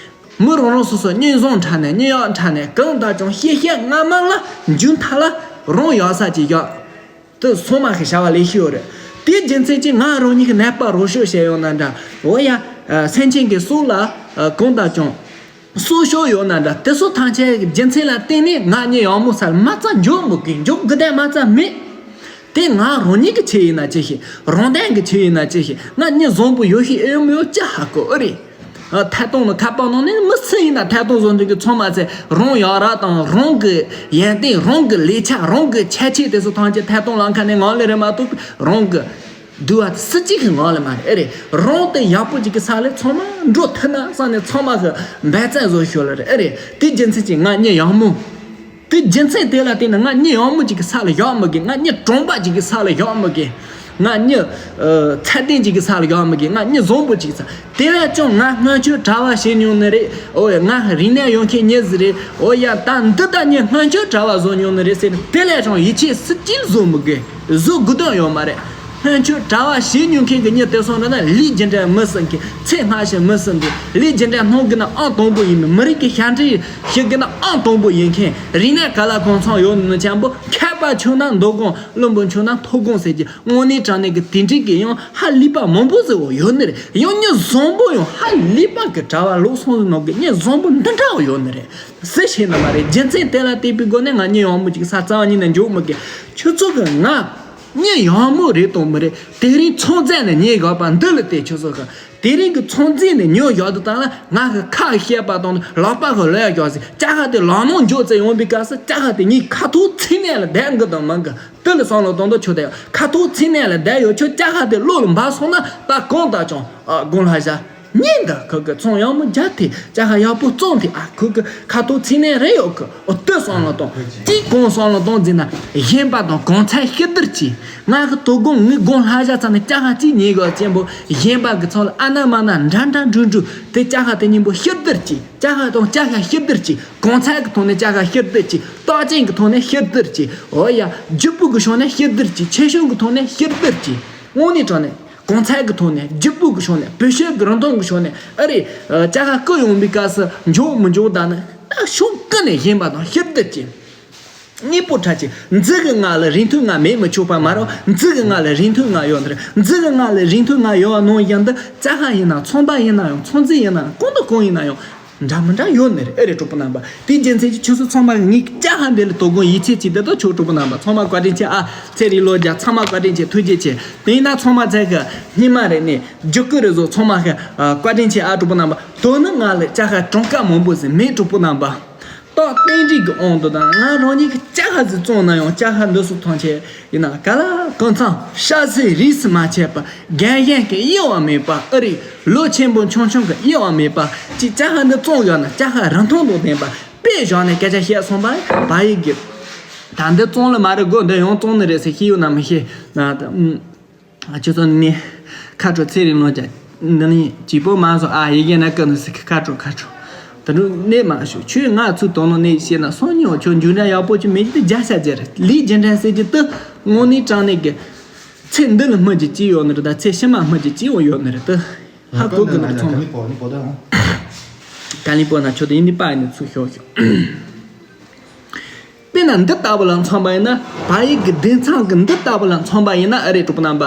མི་རང་རང་སོ་སོ་སྙིང་བཟང་འདྲ་ནས་སྙིང་གཡག་འདྲ་ནས། གང་ལྟར་ཀྱང་ཤེས་བྱ་སྔ་མ་ལ་མཇུག་མཐའ་ལ་རང་ཡག་ས་ཅིག་ཡོད། དེ་ཚང་མ་གི་བྱ་བ་ལས་ཤེས་ཡོད་རེད། དེའི་རྒྱུ་མཚན་གྱིས་ང་རང་ཉིད་ཀྱི་ནད་པ་རོ་ཤོག་བྱས་ཡོང་ན་འདྲ། འོ་ཡ། སེམས་ཅན་གྱི་སྲོག་ལ་གང་ལྟར་ཀྱང་སྲོག་ཤོར་ཡོད་ན་འདྲ། དེ་ཚོ་ཐམས་ཅད་ཀྱི་རྒྱུ་མཚན་ལ་བརྟེན་ནས་ང་གཉིད་ཡག་མོ་ས་ལ་མ་རྩ་འཇོག་མི་དགོས། འཇོག་དགོས་དོན་མ་རྩ་མེད། དེ་ང་རང་ཉིད་ཀྱི་ཆེད་ཡིན་ན་ཅི་ཞིག་རང་དོན་གྱི་ཆེད་ཡིན་ན་ཅི་ཞིག་ང་གཉིད་བཟང་པོ་ཡོད་ཤེས་ཨེ་ཡོད་མི་ཡོད་ཅི་ཧ་གོ་ཨེ་རེད། ཨ། ཐད་གཏོང་ནི་ཁ་པར་ནང་ནས་མི་སུ་ཡིན་ན་ཐད་གཏོང་བཟོ་མཁན་གྱི་ཚང་མ་ཚེ་རང་ཡག་ར་དང་། རང་གི་ཡོན་ཏན། རང་གི་ལས་ཆ། རང་གི་ཁྱད་ཆོས་དེ་ཚོ་ཐམས་ཅད་ཐད་གཏོང་ལམ་ཁ་ནས་ངང་ལེ་རེད་མ་གཏོགས། རང་གི་སྡུག་པ་སུ་གཅིག་གི་ངང་ལེ་མ་རེད། ཨེ་རེད། རང་དེ་ཡག་པོ་ཅིག་གི་ས་ལ་ཚང་མ་འགྲོ་ཐུབ་ན་བསམ་ནས་ཚང་མ་གི་འབད་བརྩོན་བཟོ་ཤོག་ལེ་རེད། ཨེ་རེད། དེ་རྒྱུ་མཚན་གྱིས་ང་གཉིད་ཡག་མོ། དེ་རྒྱུ་མཚན་དེ་ལ་བརྟེན་ནས་ང་གཉིད་ཡག་མོ་ཅིག་གི་ས་ལ་བཞག་མི་དགོས། ང་གཉིད་དྲང་པོ་ཅིག་གི་ས་ལ་བཞག་མི་དགོས། ང་གཉིད་ཨ་ཚད་ལྡན་ཅིག་གི་ས་ལ་བཞག་མི་དགོས། ང་གཉིད་བཟང་པོ་ཅིག་གི་ས། དེ་ལས་ཀྱང་ང་སྔོན་ཆད་གྲྭ་པ་བྱེད་མྱོང་ནི་རེད། འོ་ཡ། ང་རིག་གནས་ཡོད་མཁན་མྱི་ཟིག་རེད། འོ་ཡ། ད་འདི་ལྟ་ངས་སྔོན་ཆད་གྲྭ་པ་བཟོ་མྱོང་ནི་རེད་ཟེར་ནས་དེ་ལས་ཀྱང་ཡིད་ཆེས་སུ་ཅིག་བཟོ་མི་དགོས། བཟོ་དགོས་དོན་ཡོད་མ་རེད། སྔོན་ཆད་གྲྭ་པ་བྱེད་མྱོང་མཁན་གྱི་མྱི་དེ་ཚོ་འདྲ་ན་ལས་རྒྱུ་འབྲས་མི་སྲིད་མཁན། ཚེ་སྔ་ཕྱི་མི་སྲིད་མཁན། ལས་རྒྱུ་འབྲས་སྣང་གི་ན་ཨང་དང་པོ་ཡིན་མིན། མི་རིགས་ཀྱི་ཞབས་འདྲེན་ཞུ་གི་ན་ཨང་དང་པོ་ཡིན་མཁན། རིག་གནས་ག་ལ་གང་འཚམ་ཡོད་ནི་ཅན་པོ། མཁས་པ་ཆགས་ན་མདོ་དགོང་། བླུན་པོ་ཆགས་ན་ཐོ་དགོང་ཟེར་གྱི། དངོས་གནས་དྲང་གནས་ཀྱི་དེ་འདྲའི་གི་ཡང་ཧ་ལས་པ་མང་པོ་ཟེར་བ་ཡོད་ནི་རེད། ཡང་མྱི་བཟང་པོ་ཡང་ཧ་ལས་པ་གི་གྲྭ་པ་ལོ་སོང་ཟིན་ནོ་གི་མྱི་བཟང་པོ་འདི་འདྲ་བ་ཡོད་ནི་རེད། སུ་ཤེས་ནི་མ་རེད། རྒྱུ་མཚན་དེ་ལ་བརྟེན་པའི་སྒོ་ནས་ང་གཉིད་ཡག་མོ་ཅིག་ས་རྩ་བ་ཉིད་ནས་འཇོག་མི་དགོས། ཁྱོད་ཚོ་གི་ང་གཉིད་ཡག་མོ་རེད་དང་མི་རེད། དེ་རིང་ཚོང་རྫས་ནས་ཉེས་དགག་པ་འདི་ལ་བལྟས། ཁྱོད་ཚོ་གི་དེ་རིང་གི་ཚོང་རྫས་ནས་ཉོས་བཞག་དུས་ད་ལ་ང་གི་ཁ་བཤད་པ་དང་ལག་པ་གི་ལོས་བཞག་ཟིན། ཅ་ཁ་དེ་ལག་ནང་འཇོག་ཙེ་ཡོང་བའི་སྐབས་སུ་ཅ་ཁ་དེ་ངའི་ཁ་ཐུག་ཚིག་ནས་ལ་བསྡད་གི་དང་མང་གི། དེ་ལ་བསམ་བློ་གཏོང་དུ་ཆུ་དེ་ཁ་ཐུག་ཚིག་ནས་ལ་བསྡད་ཡོད། ཁྱོད་ཅ་ཁ་དེ་བློ་ལ་འབབ་སོང་ན་ད་གང་ལྟར་ཀྱང་ཨ་དགུང་ལྷ་བཞག་ཉིན་འདི་ཁོ་གི་ཚོང་ཡག་མོ་རྒྱག་དེ། ཅ་ཁ་ཡག་པོ་བཙོང་དེ། ཨ་ཁོ་གི་ཁ་ཐུག་ཚིག་ནས་རེ་ཡོད་གི། ཨོ་དེ་བསམ་བློ་གཏོང་། ཅིག་གང་བསམ་བློ་གཏོང་ཟིན་ན་གཞན་པ་དང་གང་ཚད་ཤི་བསྡུར་གྱིས། ང་གི་དོ་དགོང་ངའི་དགུང་ལྷ་བཞག་ཚར་ནས་ཅ་ཁ་གཅིག་ཉོས་དགོས་ཅན་པོ། གཞན་པ་གི་ཚོང་ལ་ཨ་ན་མ་ན་འདྲ་འདྲ་འགྲུལ་འགྲུལ་དེ་ཅ་ཁ་དེ་གཉིས་པོ་ཤི་བསྡུར་གྱིས། ཅ་ཁ་དང་ཅ་ཁ་ཤི་བསྡུར་གྱིས། གང་ཚད་ཀྱི་ཐོག་ནས་ཅ་ཁ་ཤི་བསྡུར་གྱིས། རྟགས་ཅན་གྱི་ཐོག་ནས་ཤི་བསྡུར་གྱིས། འོ་ཡ། རྒྱུ་སྤུས་ཀྱི་ཕྱོགས་ནས་ཤི་བསྡུར་གྱིས། ཆེ་ཆུང་གི་ཐོག་ནས་ཤི་བསྡུར་གྱིས། དངོས་གནས་དྲང་གནས་གང་ཚད་ཀྱི་ཐོག་ནས། རྒྱུ་སྤུས་ཀྱི་ཕྱོགས་ནས། བེད་སྤྱོད་ཀྱི་རིན་ཐང་གི་ཕྱོགས་ནས། ཨ་རེ། ཨ། ཅ་ཁ་བསྐུར་ཡོང་བའི་སྐབས་སུ་འཇོག་མི་འཇོག་ད་ནི་ད་ཕྱོགས་ཀུན་ནས་གཞན་པ་དང་ཤི་བསྡུར་གྱིས། དངོས་པོ་འཕྲད་ཀྱི། འཛི་གི་ང་ལ་རིན་ཐང་ང་མེད་མི་ཆོག་པ་མ་རེད། འཛི་གི་ང་ལ་རིན་ཐང་ང་ཡོད་ནི་རེད། འཛི་གི་ང་ལ་རིན་ཐང་ང་ཡོད་པ་ནང་བཞིན་དུ་ཅ་ཁ་ཡིན་ན། ཚོང་པ་ཡིན་ན་ཡང་། ཚོང་རྫས་ཡིན་ན་ཡང་། གང་དང་གང་ཡིན་ན་ཡང་། འདྲ་མི་འདྲ་ཡོད་ནི་རེད། ཨེ་རེད། གྲོགས་པོ་རྣམ་པ། དེའི་རྒྱུ་མཚན་གྱིས་ཁྱོད་ཚོ་ཚང་མ་ངའི་ཅ་ཁ་འདི་ལ་དོ་དགོང་ཡིད་ཆེས་བྱེད་དེ་དང་ཆོག་གྲོགས་པོ་རྣམ་པ། ཚང་མ་བཀའ་དྲིན་ཆེ་ཨ། ཚེ་རིང་ལོ་བརྒྱ། ཚང་མ་བཀའ་དྲིན་ཆེ། ཐུགས་རྗེ་ཆེ། དེ་ཡིན་ན་ཚང་མ་ཚད་གི་སྙིང་མ་རེད་ནས་རྒྱུ་ཀུན་རེ་བཟོ། ཚང་མ་གི་ཨ་བཀའ་དྲིན་ཆེ་ཨ། གྲོགས་པོ་རྣམ་པ། དོ་ནི་ང་ལ་ཅ་ཁ་གྲངས་ཀ་མང་པོ་ཟིག་མེད། གྲོགས་པོ་རྣམ་པ། རྟགས་རྟེན་འབྲེལ་གྱི་དབང་དུ་དང་། ང་རང་ཉིད་ཀྱི་ཅ་ཁ་ཟིག་བཙོང་ན་ཡང་། ཅ་ཁ་འདི་ཚོ་ཐམས་ཅད་ཡིན་ན་ག་ལ་གང་འཚམ་ཤ་ཟད་རིས་སུ་མ་ཆད་པ། རྒན་གཞོན་གྱི་དབྱེ་བ་མེད་པ། ཨ་རེ། ལོ་ཆེན་པོ་ཆུང་ཆུང་གི་དབྱེ་བ་མེད་པ། ཅིག་ཅ་ཁ་འདི་བཙོང་ཡོད་ན་ཅ་ཁ་རིན་ཐང་དང་ལྡན་པ། དཔེ་བཞག་ནས་སྐད་ཆ་བཤད་སོང་པ་བ་ཡི་གི། ད་འདི་བཙོང་ལ་མ་རེད་དགོས། འདི་ཡང་བཙོང་ནི་རེད་ཟེར་ཤེས་ཡོད་ན་མི་ཤེས་ན་ད། ཨ། ཁྱོད་ཚོ་ནི་ཁ་དྲོ་ཚེ་རིང་ལོ་ཅན་འདི་ནི་ཅི་པོ་མ་བཟོ་ཨ། ཡི་གེ་ན་ཀི་ནི་སི་ཁ་དྲོ་ཁ་དྲོ། ད་དུང་གནས་མ་ཞུ། ཁྱོད་ང་ཚོའི་དོན་ལ་གནས་ཤེས་ན་སང་ཉིན་འོ་ཁྱོད་འཇུ་འདྲ་ཡག་པོ་ཅིག་མེད་ཀྱི་དེ་རྒྱ་ཤ་རྒྱ་རེད། ལས་རྒྱུ་འབྲས་ཟེར་གྱི་དེ་དངོས་གནས་དྲང་གནས་ཀྱི་ཚེ་འདི་ལ་སྨིན་གྱི་ཅི་ཡོད་ནི་རེད། ད་ཚེ་ཕྱི་མ་སྨིན་གྱི་ཅི་ཡང་ཡོད་ནི་རེད། དེ་ཧ་གོ་གི་ནི་རེད། ཚང་མ་ག་ལི་པོ་ན་ཁྱོད་དེ་ཡིན་དེ་པ་ཡིན་ནི་ཚུར་ཤོག་ཤོག་དཔེར་ན་འདི་ལྟ་བུ་ལ་མཚོན་པ་ཡིན་ན། བལ་ཡུལ་གྱི་བདེན་མཚམས་ཀྱི་འདི་ལྟ་བུ་ལ་མཚོན་པ་ཡིན་ན་ཨེ་རེད། གྲོགས་པོ་རྣམ་པ།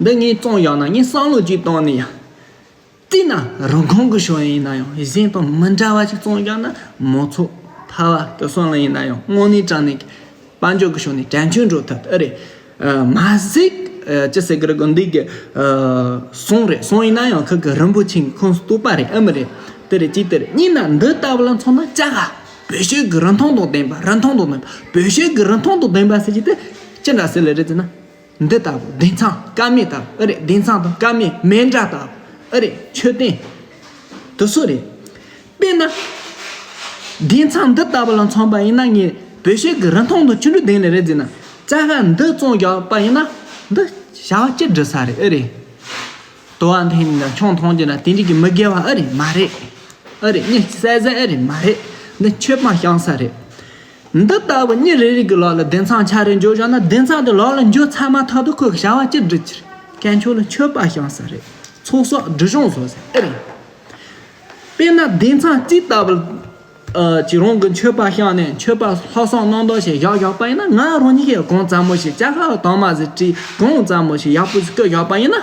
འདི་ངས་བཙོང་བཞག་ན་ངས་བསམ་བློ་ཅིག་བཏང་ནས་ཡང་། བལྟས་ན་རིན་གོང་གི་ཕྱོགས་ཡིན་ན་ཡང་གཞན་དང་མི་འདྲ་བ་ཅིག་བཙོང་བཞག་ན། མང་ཚོགས་ཕལ་བ་དུ་སོང་ལ་ཡིན་ན་ཡང་དངོས་གནས་དྲང་གནས་ཀྱི་དཔལ་འབྱོར་གྱི་ཕྱོགས་ནས་དྲན་སྐུལ་འགྲོ་ཐུབ་ཨེ་རེད། ཨ། མ་གཞི་ཨ། ཅི་ཟེར་གི་རེད་གོ། འདི་གི་ཨ། ཟོང་རེད། ཟོང་ཡིན་ན་ཡང་ཁོ་གི་རིན་པོ་ཆེ་གི་ཁོངས་སུ་གཏོགས་པ་རེད། ཨེ་མ་རེད། དེ་རེད། གཅིག་དེ་རེད། གཉིས་ན་འདི་ལྟ་བུ་ལ་མཚོན་ན་ཅ་ག་བེད་སྤྱོད་ཀྱི་རིན་ཐང་དང་ལྡན་པ། རིན་ཐང་དང་ལྡན་པ། བེད་སྤྱོད་ཀྱི་རིན་ཐང་དང་ལྡན་པ་ཟེར་གྱི་དེ་ཅི་འདྲ་ཟེར་ལེ་རེད་ཟེར་ན། འདི་ལྟ་བུ་བདེན་མཚམས་དཀར་མེ་ལྟ་བུ་ཨེ་རེད། བདེན་མཚམས་དང་དཀར་མེ་མེ་འདྲ་ལྟ་བུ་ཨེ་རེད། མཆོད་རྟེན་དེ་ཚོ་རེད། དཔེར་ན། བདེན་མཚམས་འདི་ལྟ་བུ་ལ་མཚོན་པ་ཡིན་ན་ངས་བེད་སྤྱོད་ཀྱི་རིན་ཐང་དང་ཅི་འདྲ་ལྡན་ནི་རེད་ཟེར་ན། ཅ་ག་འདི་བཙོང་བཞག་པ་ཡིན་ན་འདི་བྱ་བ་ཅི་འགྲུབ་ས་རེད། ཨེ་རེད། དུ་བ་འཐེན་ན་ཆང་འཐུང་རྒྱུ་ན་དེ་འདྲ་གི་མི་དགེ་བ་ཨེ་རེད། མ་རེད། ཨེ་རེད། མི་བསད་ཟ་ཨེ་རེད། མ་རེད། འདི་མཆོད་པ་བཤམས་ས་རེད། འདི་ལྟ་བུ་མི་རེ་རེ་གི་ལག་ལ་བདེན་མཚམས་ཆ་རེ་འཇོག་བཞག་ན། བདེན་མཚམས་དེ་ལག་ལ་འཇོག་ཚར་མ་ཐག་ཏུ་ཁོ་གི་བྱ་བ་ཅི་འགྲུབ་ཀྱི་རེད། དཀོན་མཆོག་ལ་མཆོད་པ་བཤམས་ས་རེད། ཚོགས་བསགས་སྒྲིབ་སྦྱོང་བཟོ་ས་ཨེ་རེད། དཔེར་ན་བདེན་མཚམས་གཅིག་ལྟ་བུ་ཨ། ཅིག་རང་གི་མཆོད་པ་བཤམས་ནས་མཆོད་པ་ལྷག་བསམ་རྣམ་དག་བྱས་བཞག་བཞག་པ་ཡིན་ན། ང་རང་ཉིད་ཀྱིས་གང་ཙམ་མོ་ཞིག་ཅ་ག་དྭངས་མ་ཟིག་བྲིས། གང་ཙམ་མོ་ཞིག་ཡག་པོ་ཞིག་བཀོད་བཞག་པ་ཡིན་ན།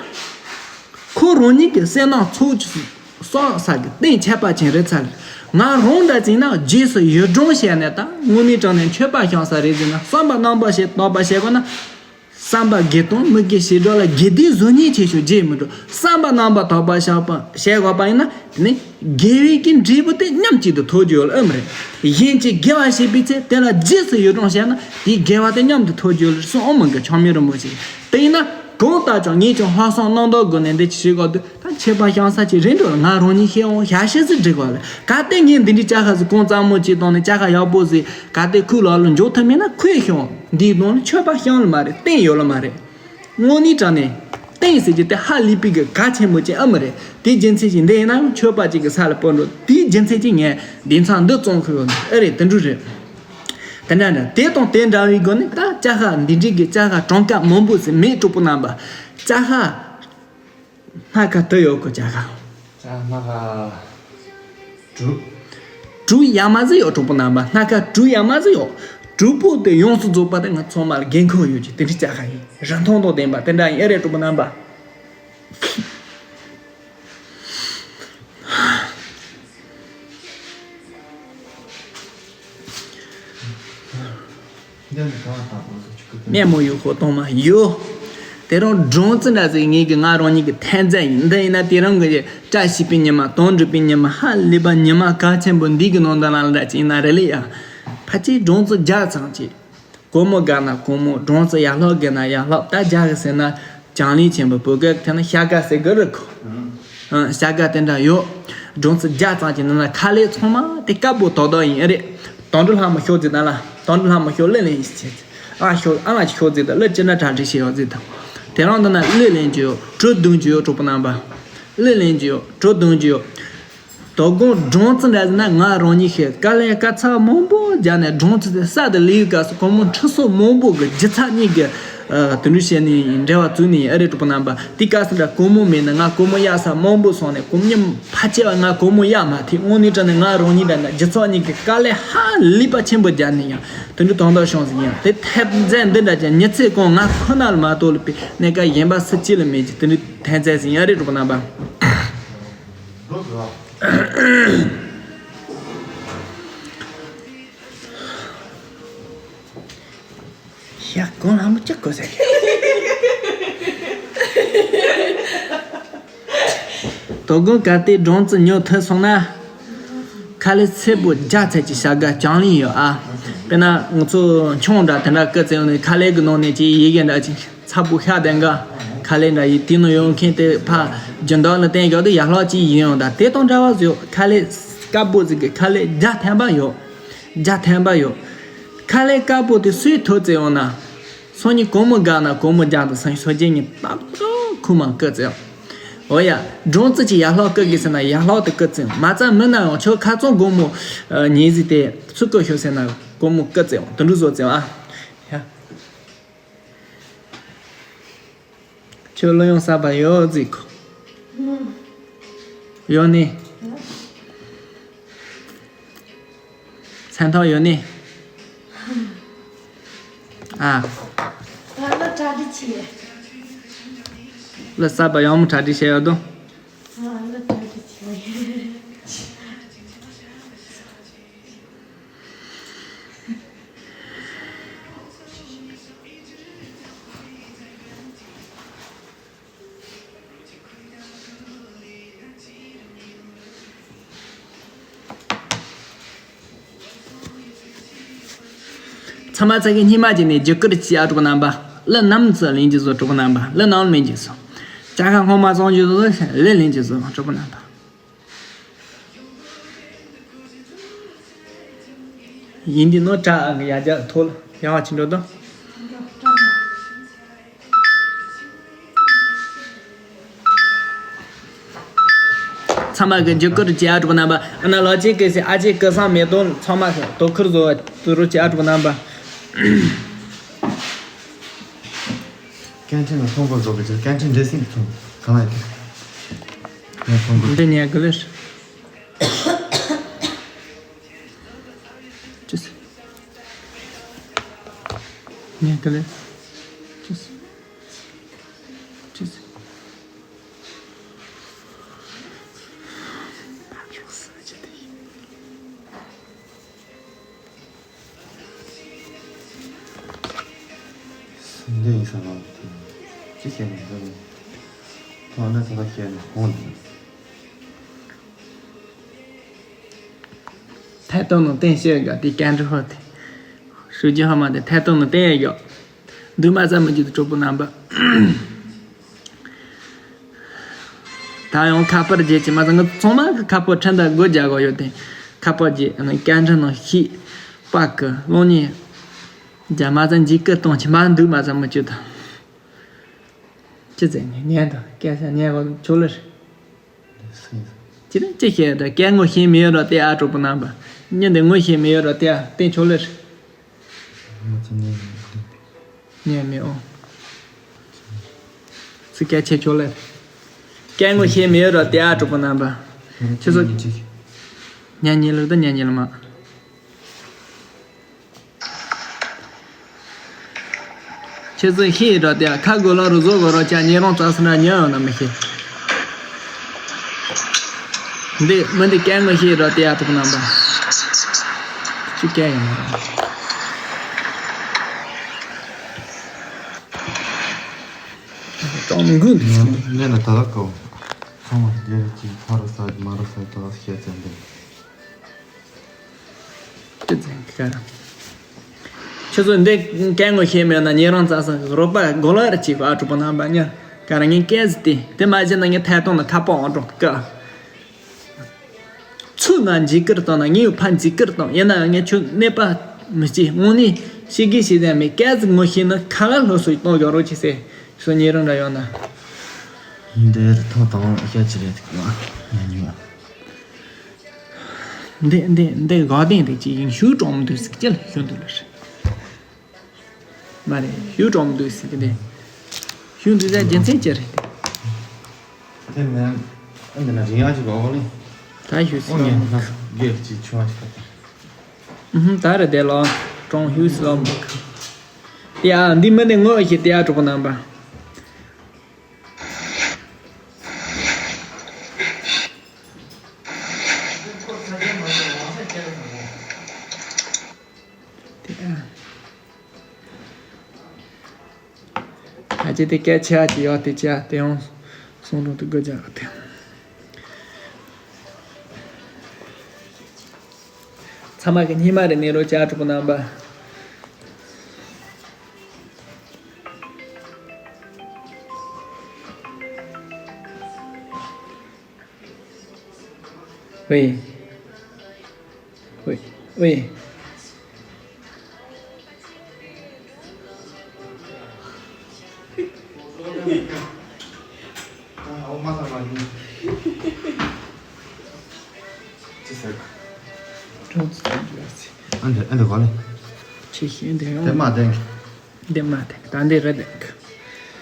ཁོ་རང་ཉིད་ཀྱི་བསོད་ནམས་ཚོགས་ཀྱི་བསགས་ས་གི་རྟེན་ཁྱད་པར་ཅན་རེད་ཚར། ང་རང་འདྲ་ཅིག་ན་རྗེས་སུ་ཡི་རང་བྱས་ནས་ད་དངོས་གནས་དྲང་གནས་མཆོད་པ་བཤམས་ས་རེད་ཟེར་ན། བསམ་པ་རྣམ་པ་ཞིག་དག་པ་བྱེད་དགོས་ན། བསམ་པ་དགེ་དང་མི་དགེ་བྱེ་བྲག་ལ། དགེ་སྡིག་གཟུགས་བརྙན་ཆེ་ཆུང་རྗེས་མི་འགྲོ། བསམ་པ་རྣམ་པ་དག་པ་བྱ་བ་བྱེད་དགོས་པ་ཡིན་ན། དེ་ནི་དགེ་བའི་གི་འབྲས་བུ་དེ་མཉམ་གཅིག་ཏུ་ཐོབ་རྒྱུ་ཡོད་ལ། ཨེ་མ་རེད། གཞན་གྱིས་དགེ་བ་བྱེད་པའི་ཚེ་དེ་ལ་རྗེས་སུ་ཡི་རང་བྱས་ན་དེའི་དགེ་བ་དེ་མཉམ་དུ་ཐོབ་རྒྱུ་ཡོད་ལ་གསུངས། ཨོཾ་མང་གི་ཆགས་མེད་རིན་པོ་ཆེ། དེ་ཡིན་ན་གང་ལྟར་ཀྱང་ངས་ཀྱང་ལྷག་བསམ་རྣམ་དག་སྒོ་ནས་འདི་ཅི་བྱེད་དགོས་འདུག་ད་མཆོད་པ་བཤམས་ས་ཅིག་རེད་འགྲོ་ལ། ང་རང་ཉིད་ཤེས་འོང་བྱ་ཤེས་ཟིག་འགྲིག་གོ་ལ། གལ་ཏེ་ངས་འདི་འདྲའི་ཅ་ག་ཟིག་གང་ཙམ་མོ་ཅིག་བཏང་ནས་ཅ་ག་ཡག་པོ་ཟིག་གལ་ཏེ་ཁོའི་ལག་ལ་འཇོག་ཐུབ་མེད་ན། ཁོས་ཤོང་འདིའི་ནང་ལ་མཆོད་པ་བཤམས་ལ་མ་རེད། རྟེན་ཡོད་ལ་མ་རེད། དངོས་གནས་དྲང་གནས་རྟེན་ཟེར་རྒྱུ་དེ་ཧ་ལས་པའི་གི་གལ་ཆེན་པོ་ཅིག་ཨེ་མ་རེད། དེའི་རྒྱུ་མཚན་གྱིས་འདི་ཡིན་ན་ཡང་མཆོད་པ་ཅིག་གི་ས་ལ་སྤོ་འགྲོ། དེའི་རྒྱུ་མཚན་གྱིས་ངས་བདེན་མཚམས་འདི་བཙོང་ཁུལ་ཡོད་ནི་ཨེ་རེད། དེ་འདྲ་རེད། དེ་འདྲ་འདྲ། དེ་དང་དེ་འདྲ་བའི་སྒོ་ནས་ད་ཅ་ག་འདི་འདྲའི་གི་ཅ་ག་གྲངས་ཀ་མང་པོ་ཟིག་མེད། གྲོགས་པོ་རྣམ་པ། ཅ་ག་སྣ་ཁ་དུ་ཡོད་གོ། ཅ་ག་ཅ་ག་སྣ་ཁ་དྲུག་དྲུག་ཡ་མ་ཟིག་ཡོད། གྲོགས་པོ་རྣམ་པ། སྣ་ཁ་དྲུག་ཡ་མ་ཟིག་ཡོད། དྲུག་པོ་དེ་ཡོངས་སུ་རྫོགས་པ་དེ་ང་ཚང་མ་ལ་འགན་ཁུར་ཡོད་ཀྱི་དེ་འདྲའི་ཅ་ག་ཡིན། རིན་ཐང་དང་ལྡན་པ་དེ་འདྲ་ཡིན་ཨེ་རེད། གྲོགས་པོ་རྣམ་པ། ནས་མོ་ཡོད་ཁོ་གཏོང་མ་ཡོད། དེ་རིང་སྦྲང་རྩི་འདྲ་ཟིག་ངེད་ཀྱི་ང་རང་ཉིད་ཀྱི་ཐོན་རྫས་ཡིན། འདི་ཡིན་ན་དེ་རིང་གི་བཀྲ་ཤིས་པའི་ཉི་མ། དོན་འགྲུབ་པའི་ཉི་མ། ཧ་ལས་པ་ཉི་མ་གལ་ཆེན་པོ་འདི་གི་ནང་དུ་ལ་འདྲ་ཅིག་ཡིན་ན་རེ་ལེ་ཡ། ཕལ་ཆེར་སྦྲང་རྩི་བརྒྱ་ཙམ་ཅིག་གོར་མོ་དགའ་ན་གོར་མོ། སྦྲང་རྩི་ཡག་ལྷག་དགོས་ན་ཡག་ལྷག་ད་རྒྱ་གི་ཟེར་ན་ཅང་ལི་ཆེན་པོ། བོད་སྐད་ཐད་ན་ཤ་དགའ་ཟེར་གི་རེད་ཁོ། ཨང་། ཤ་དགའ་དེ་འདྲ་ཡོད། སྦྲང་རྩི་བརྒྱ་ཙམ་གྱི་ནང་ན་ཁ་ལས་ཚང་མ་དེ་དཀར་པོ་དོག་དོག་ཡིན་རེད། དོན་གྲུབ་ལྷ་མོ་ཤོག་ཙི་ད་ལ། དོན་གྲུབ་ལྷ་མོ་ཤོག་ལེ་ལེ་ཡིན་ཟེར། ཨ་ཤོག་ཨ་ང་ཅི་ཤོག་ཙི་ད་ལེ་ཅི་འདྲ་གྲ་སྒྲིག་བྱེད་ཡོད་ཙི་ད། དེ་རང་འདི་ན་ལེ་ལེ་གྱི་ཡོད། གྲོ་བརྡུང་གྱི་ཡོད། གྲོགས་པོ་རྣམ་པ། ལེ་ལེ་གྱི་ཡོད། གྲོ་བརྡུང་གྱི་ཡོད། དོ་དགོང་སྦྲང་རྩི་འདྲ་ཟེར་ན་ང་རང་ཉིད་ཤེས། དཀའ་ལས་དཀའ་ཚེགས་མང་པོ་རྒྱབ་ནས་སྦྲང་རྩི་དེ་ས་དེ་ལུས་སྐབས་སུ་གོར་མོ་ཁྲི་ཚོ་མང་པོ་གི་རྒྱུ་ཚབ་གཉིས་ཀྱི་ཨ་དུད་འགྲོ་བྱས་ནས་འབྲེལ་བ་བཙུགས་ནས་ཨ་རི་གྲོགས་པོ་རྣམ་པ། དེ་སྐབས་སུ་འདྲ་གོར་མོ་མེད་ན་ང་གོར་མོ་གཡར་ས་མང་པོ་སོང་ནས་གོར་མོ་ཕལ་ཆེ་བ་ང་གོར་མོ་གཡར་མ་ཐུབ། དངོས་གནས་དྲང་གནས་ང་རང་ཉིད་འདྲ་ན་རྒྱུ་ཚབ་གཉིས་ཀྱི་དཀའ་ལས་ཧ་ལས་པ་ཆེན་པོ་རྒྱབ་ནས་ཡང་དུད་འགྲོ་དོན་དག་བྱུང་ཟིག་ཡང་དེ་ཐེབས་རྩ་འདི་འདྲ་ཀྱང་མྱི་ཚེ་གང་ང་ཁོ་ན་ལ་མ་གཏོགས་ལ་པའི་གནས་སྐབས་གཞན་པ་སུ་གཅིག་ལ་མེད་ཀྱི་དུད་འགྲོ་ཐེབས་རྩ་ཟིག་ཡང་ཨ་རི་གྲོགས་པོ་རྣམ་པ། ཞག་གང་ལ་མི་ཅག་གོ་ཟེར། དོ་དགོང་གལ་ཏེ་སྦྲང་རྩི་ཉོ་ཐུབ་སོང་ན། ཁ་ལས་ཚད་པོ་རྒྱ་ཚད་ཀྱི་བྱ་དགའ་ཅང་ལིན་ཡོད་ཨ། དཔེར་ན་ང་ཚོ་ཆང་འདྲ་དེ་འདྲ་བསྐུར་ཙེ་ཡོང་ནས་ཁ་ལས་གི་ནང་ནས་ཀྱི་ཡི་གེ་འདྲ་ཅིག་ཚ་པོ་ཤ་དེ་འགའ་ཁ་ལས་འདྲ་ཡི་དེ་ནང་ཡོང་མཁན་དེ་ཕ་རྒྱུན་ལྡོག་ལ་བསྟན་ཡོད་དུ་ཡར་ལྷག་ཅིག་ཡིན་ཡོང་ད་དེ་དང་འདྲ་བ་བཟོས་ཁ་ལས་དཀར་པོ་ཟིག་གི་ཁ་ལས་རྒྱ་ཐན་པ་ཡོད། རྒྱ་ཐན་པ་ཡོད། ཁ་ལས་དཀར་པོ་དེ་སུས་ཐོས་ཙེ་ཡོང་ན། སང་ཉིན་གོར་མོ་དགའ་ན་གོར་མོ་རྒྱག་དང་སང་ཉིན་སོ་རྒྱན་ཉིན་ཏག་ཏག་ཁུག་མ་བསྐུར་ཙེ་ཡོང་། འོ་ཡ། སྦྲང་རྩི་ཅིག་ཡར་ལྷག་བསྐུར་གི་ཟེར་ན་ཡར་ལྷག་དེ་བསྐུར་ཙེ་ཡོང་། མ་རྩ་མིན་ན་ཡང་ཁྱོད་ཁ་ཚང་གོར་མོ་ཉིན་ཟིག་དེ་སུ་བསྐུར་ཤོག་ཟེར་ན་གོར་མོ་བསྐུར་ཙེ་ཡོང་། དུད་འགྲོ་བཟོ་ཙེ་ཡོང་ཨ། ཡ། ཁྱོད་བློ་ཡོང་ས་པ་ཡོད་ཟིག་གོ། ཡོད་ནི། སེམས་ཐག་ཡོད་ནི། ཨ། ད་ལ་གྲ་སྒྲིག་བྱས། ལ་ས་པ་ཡང་མོ་གྲ་སྒྲིག་བྱས་ཡོད་དོ། ཨ་ལ་གྲ་སྒྲིག་བྱས། ཚང་མ་ཚ་གི་སྙིང་མ་བྱས་ནས་རྒྱུ་སྐར་གྱི་ཨ་གྲོགས་རྣམ་པ། ལ་ནམ་ཚ་ལེན་གྱི་བཟོ་གྲོགས་རྣམ་པ། ལ་ནམ་ལེན་གྱི་བཟོ། ཅ་ཁ་ཁོང་མ་སོང་རྒྱུ་བཟོ་ལ་ལེན་གྱི་བཟོ་གྲོགས་རྣམ་པ། ཡིན་འདི་ནོ་གྲ་ཨང་གི་ཡ་རྒྱ་ཐོལ་ཡང་བ་ཅི་འགྲོ་དོ། ཚང་མ་གི་འཇུག་སྐུལ་བྱེད་ཨ་གྲོགས་རྣམ་པ། ཨ་ན་ལོ་ཅིག་གི་སི་ཨ་ཅེ་གི་སང་མེ་ཏོག་ཚང་མ་གི་དོ་ཁུར་བཟོ་བ་དུ་རུ་བྱེད་ཨ་གྲོགས་རྣམ་པ། ཀན་ཊིན་ལ་ཐོང་གོ་བཟོ་གི་ཅིག་ཀན་ཊིན་འདྲེ་སིང་གི་ཐོང་གང་ལ་ཡོད། ང་ཐོང་གོ་འདི་ཉལ་གི་ལེར། ཅི་སི། ཉལ་གི་ལེར། ཅི་སི། ཅི་སི། འདི་ཡིན་ས་ལ་ཅི་བཤད་ནས་འདུག་ཐོག་ན་ད་ལྟ་བཤད་ནས་ཧོན། ཐད་གཏོང་ནང་བསྟན་བཤད་དགའ་དེ་ཀན་ཀྲི་ཧོ་དེ། ཧྲུའུ་ཅི་ཧ་མ་དེ་ཐད་གཏོང་ནང་བསྟན་ཡོད། འདུག་མ་ཚ་མི་རྒྱུད་དུ་གྲོགས་པོ་རྣམ་པ། ད་ཡང་ཁ་པར་རྗེས་ཀྱི་མ་ཚང་གི་ཚང་མ་གི་ཁ་པར་ཁྲིན་ད་སྒོ་རྒྱག་གོ་ཡོད་དེ། ཁ་པར་རྗེས་ཨ་ནི་སྐད་འཕྲིན་ནང་ཤིག་པ་གི་གློག་བརྙན་རྒྱ་མ་ཚང་འཇིགས་སྐུལ་གཏོང་ཆེ་མ་འདུག་མ་ཚང་མི་རྒྱུད་དུ། ཅི་ཟེར་ནས་ཉན་དང་སྐད་ཆ་ཉན་གོ་ཆོག་ལེར། ཅི་ནས་ཅི་བཤད་ད་སྐད་ངོ་ཤེས་མེད་ར་དེ་ཨ་གྲོགས་པོ་རྣམ་པ། མྱི་འདི་ངོ་ཤེས་མེད་ར་དེ་ཨ་བསྟན་ཆོག་ལེར། ཉན་མེད་ཨོ། ཚིག་སྐད་ཆེ་ཆོག་ལེར། སྐད་ངོ་ཤེས་མེད་ར་དེ་ཨ་གྲོགས་པོ་རྣམ་པ། ཁྱེད་ཚོ་ཉན་ཉན་ལ་ད་ཉན་ཉན་ལ་མ། ཁྱེད་ཚོས་ཤེས་རོགས་དེ་ཁ་དགོས་ལ་རུ་བཟོ་དགོས་རོགས་ཅག་ཉེ་རང་རྩ་སུ་ན་ཉོན་ཡོང་ན་མི་ཤེས། འདི་མི་འདི་སྐད་ངོ་ཤེས་རོགས་དེ་ཡ་ཐུབ་རྣམ་པ། ཅི་སྐད་ཡིན་ན་རང་། ཀྲང་མི་འགུལ་འདི་ངས་ངས་ན་ད་ལ་ཀོ། ཚང་མ་སྐད་ཅིག་ཕ་རོ་ས་མ་རོ་ས་ད་ལ་སྐད་ཅན་འདི། ཅི་ཙེང་ཀ་ར། ཁྱོད་ཚོ་འདི་སྐད་ངོ་ཤེས་མེད་ན་ཉེ་རང་རྩ་ས་རོགས་པ་གོ་ལ་ར་ཅིག་ཨ་གྲོགས་པོ་རྣམ་པ་ཉ་ག་ར་ངས་སྐད་ཟི་ཏི་དེ་མ་བྱས་ན་ངས་ཐད་གཏོང་ན་ཁ་པོ་ཨང་གྲོགས་ཀ་ཚུ་ང་འཇིགས་སྐུལ་བཏང་ན་ངས་ཕ་འཇིགས་སྐུལ་བཏང་ཡིན་ན་ངས་ཁྱོད་གནས་པ་མི་སྐྱེ་དངོས་གནས་ཤི་གི་ཤི་ཟན་མེད་སྐད་ཟི་ངོ་ཤེས་ན་ཁ་ལ་ལྷོ་སུ་གཏོང་ཡོད་རོགས་ཅི་སེ་སོ་ཉེ་རང་འདྲ་ཡོད་ན། འདིར་ཐོ་དང་ཤ་ཅི་རེད་ང་ཉོ། འདི་འདི་འདི་དགའ་ལྡན་རིགས་ཀྱི་ཡིན་ཤུགས་གྲོང་མི་འདུག་ཟིག་ཅི་ལ་ཤུགས་འདུག་ལ་རེད། མ་རེད་ཤུགས་གྲོང་མི་འདུག་ཟིག་འདི། ཤུགས་འདུག་ཟེར་རྒྱུ་མཚན་ཅི་རེད། དེ་མིན་ཨ་འདི་ན་རིང་ཡག་ཅིག་གོ་གོ་ལེ། ད་ཤུགས་ཨོ་ངས་ན་སྒེར་གྱི་ཆུང་བ་ཞིག་ག་ད། ཨུ་ཧུམ་ད་རེད་དེ་ལོ་གྲོང་ཤུགས་སི་ལོ་མི་འདུག་ཡ་འདི་མི་ནི་ངོ་ཤེས་དེ་ཡ་གྲོགས་པོ་རྣམ་པ། ད་ཅི་དེ་སྐད་ཆ་ཅི་ཡོད་དེ་ཅི་དེ་ཡང་གསུང་རོགས་དུ་དགོས་ཀྱང་དེ། ཚང་མ་གི་སྙིང་མ་རེ་ནས་རོགས་ཅག་གྲོགས་པོ་རྣམ་པ། ཝེ། ཝེ། ཝེ། ཅི་ཟེར། ཨ་འདི་ཨ་འདི་ག་ལེ། ཆེ་ཤེས་འདི་ཡོང་། དེ་མ་དེ། འདི་མ་དེ་ད་འདི་རེད་དེ།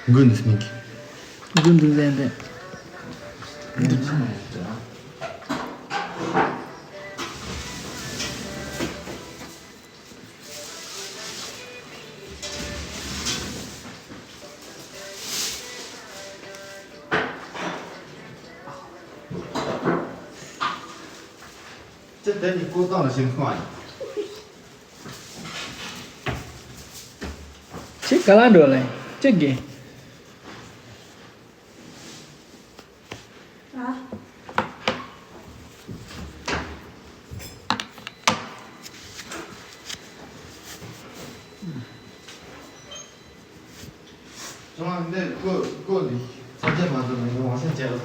དགུན་འདི་སྨིན་གི། དགུན་འདི་ཟེར་འདི། འདི་མ། དེ་ནི་ཀོ་ཏང་ལ་ཞིམ་སོང་ཨ། ཁྱེད་ག་ལ་འགྲོ་ལེ། ཅི་དགེ། ཅང་འདི་ཀོ་ཀོ་འདི་ས་ཆ་མ་ཚོ་མི་འདུག་བང་ཤན་བྱས་ལ་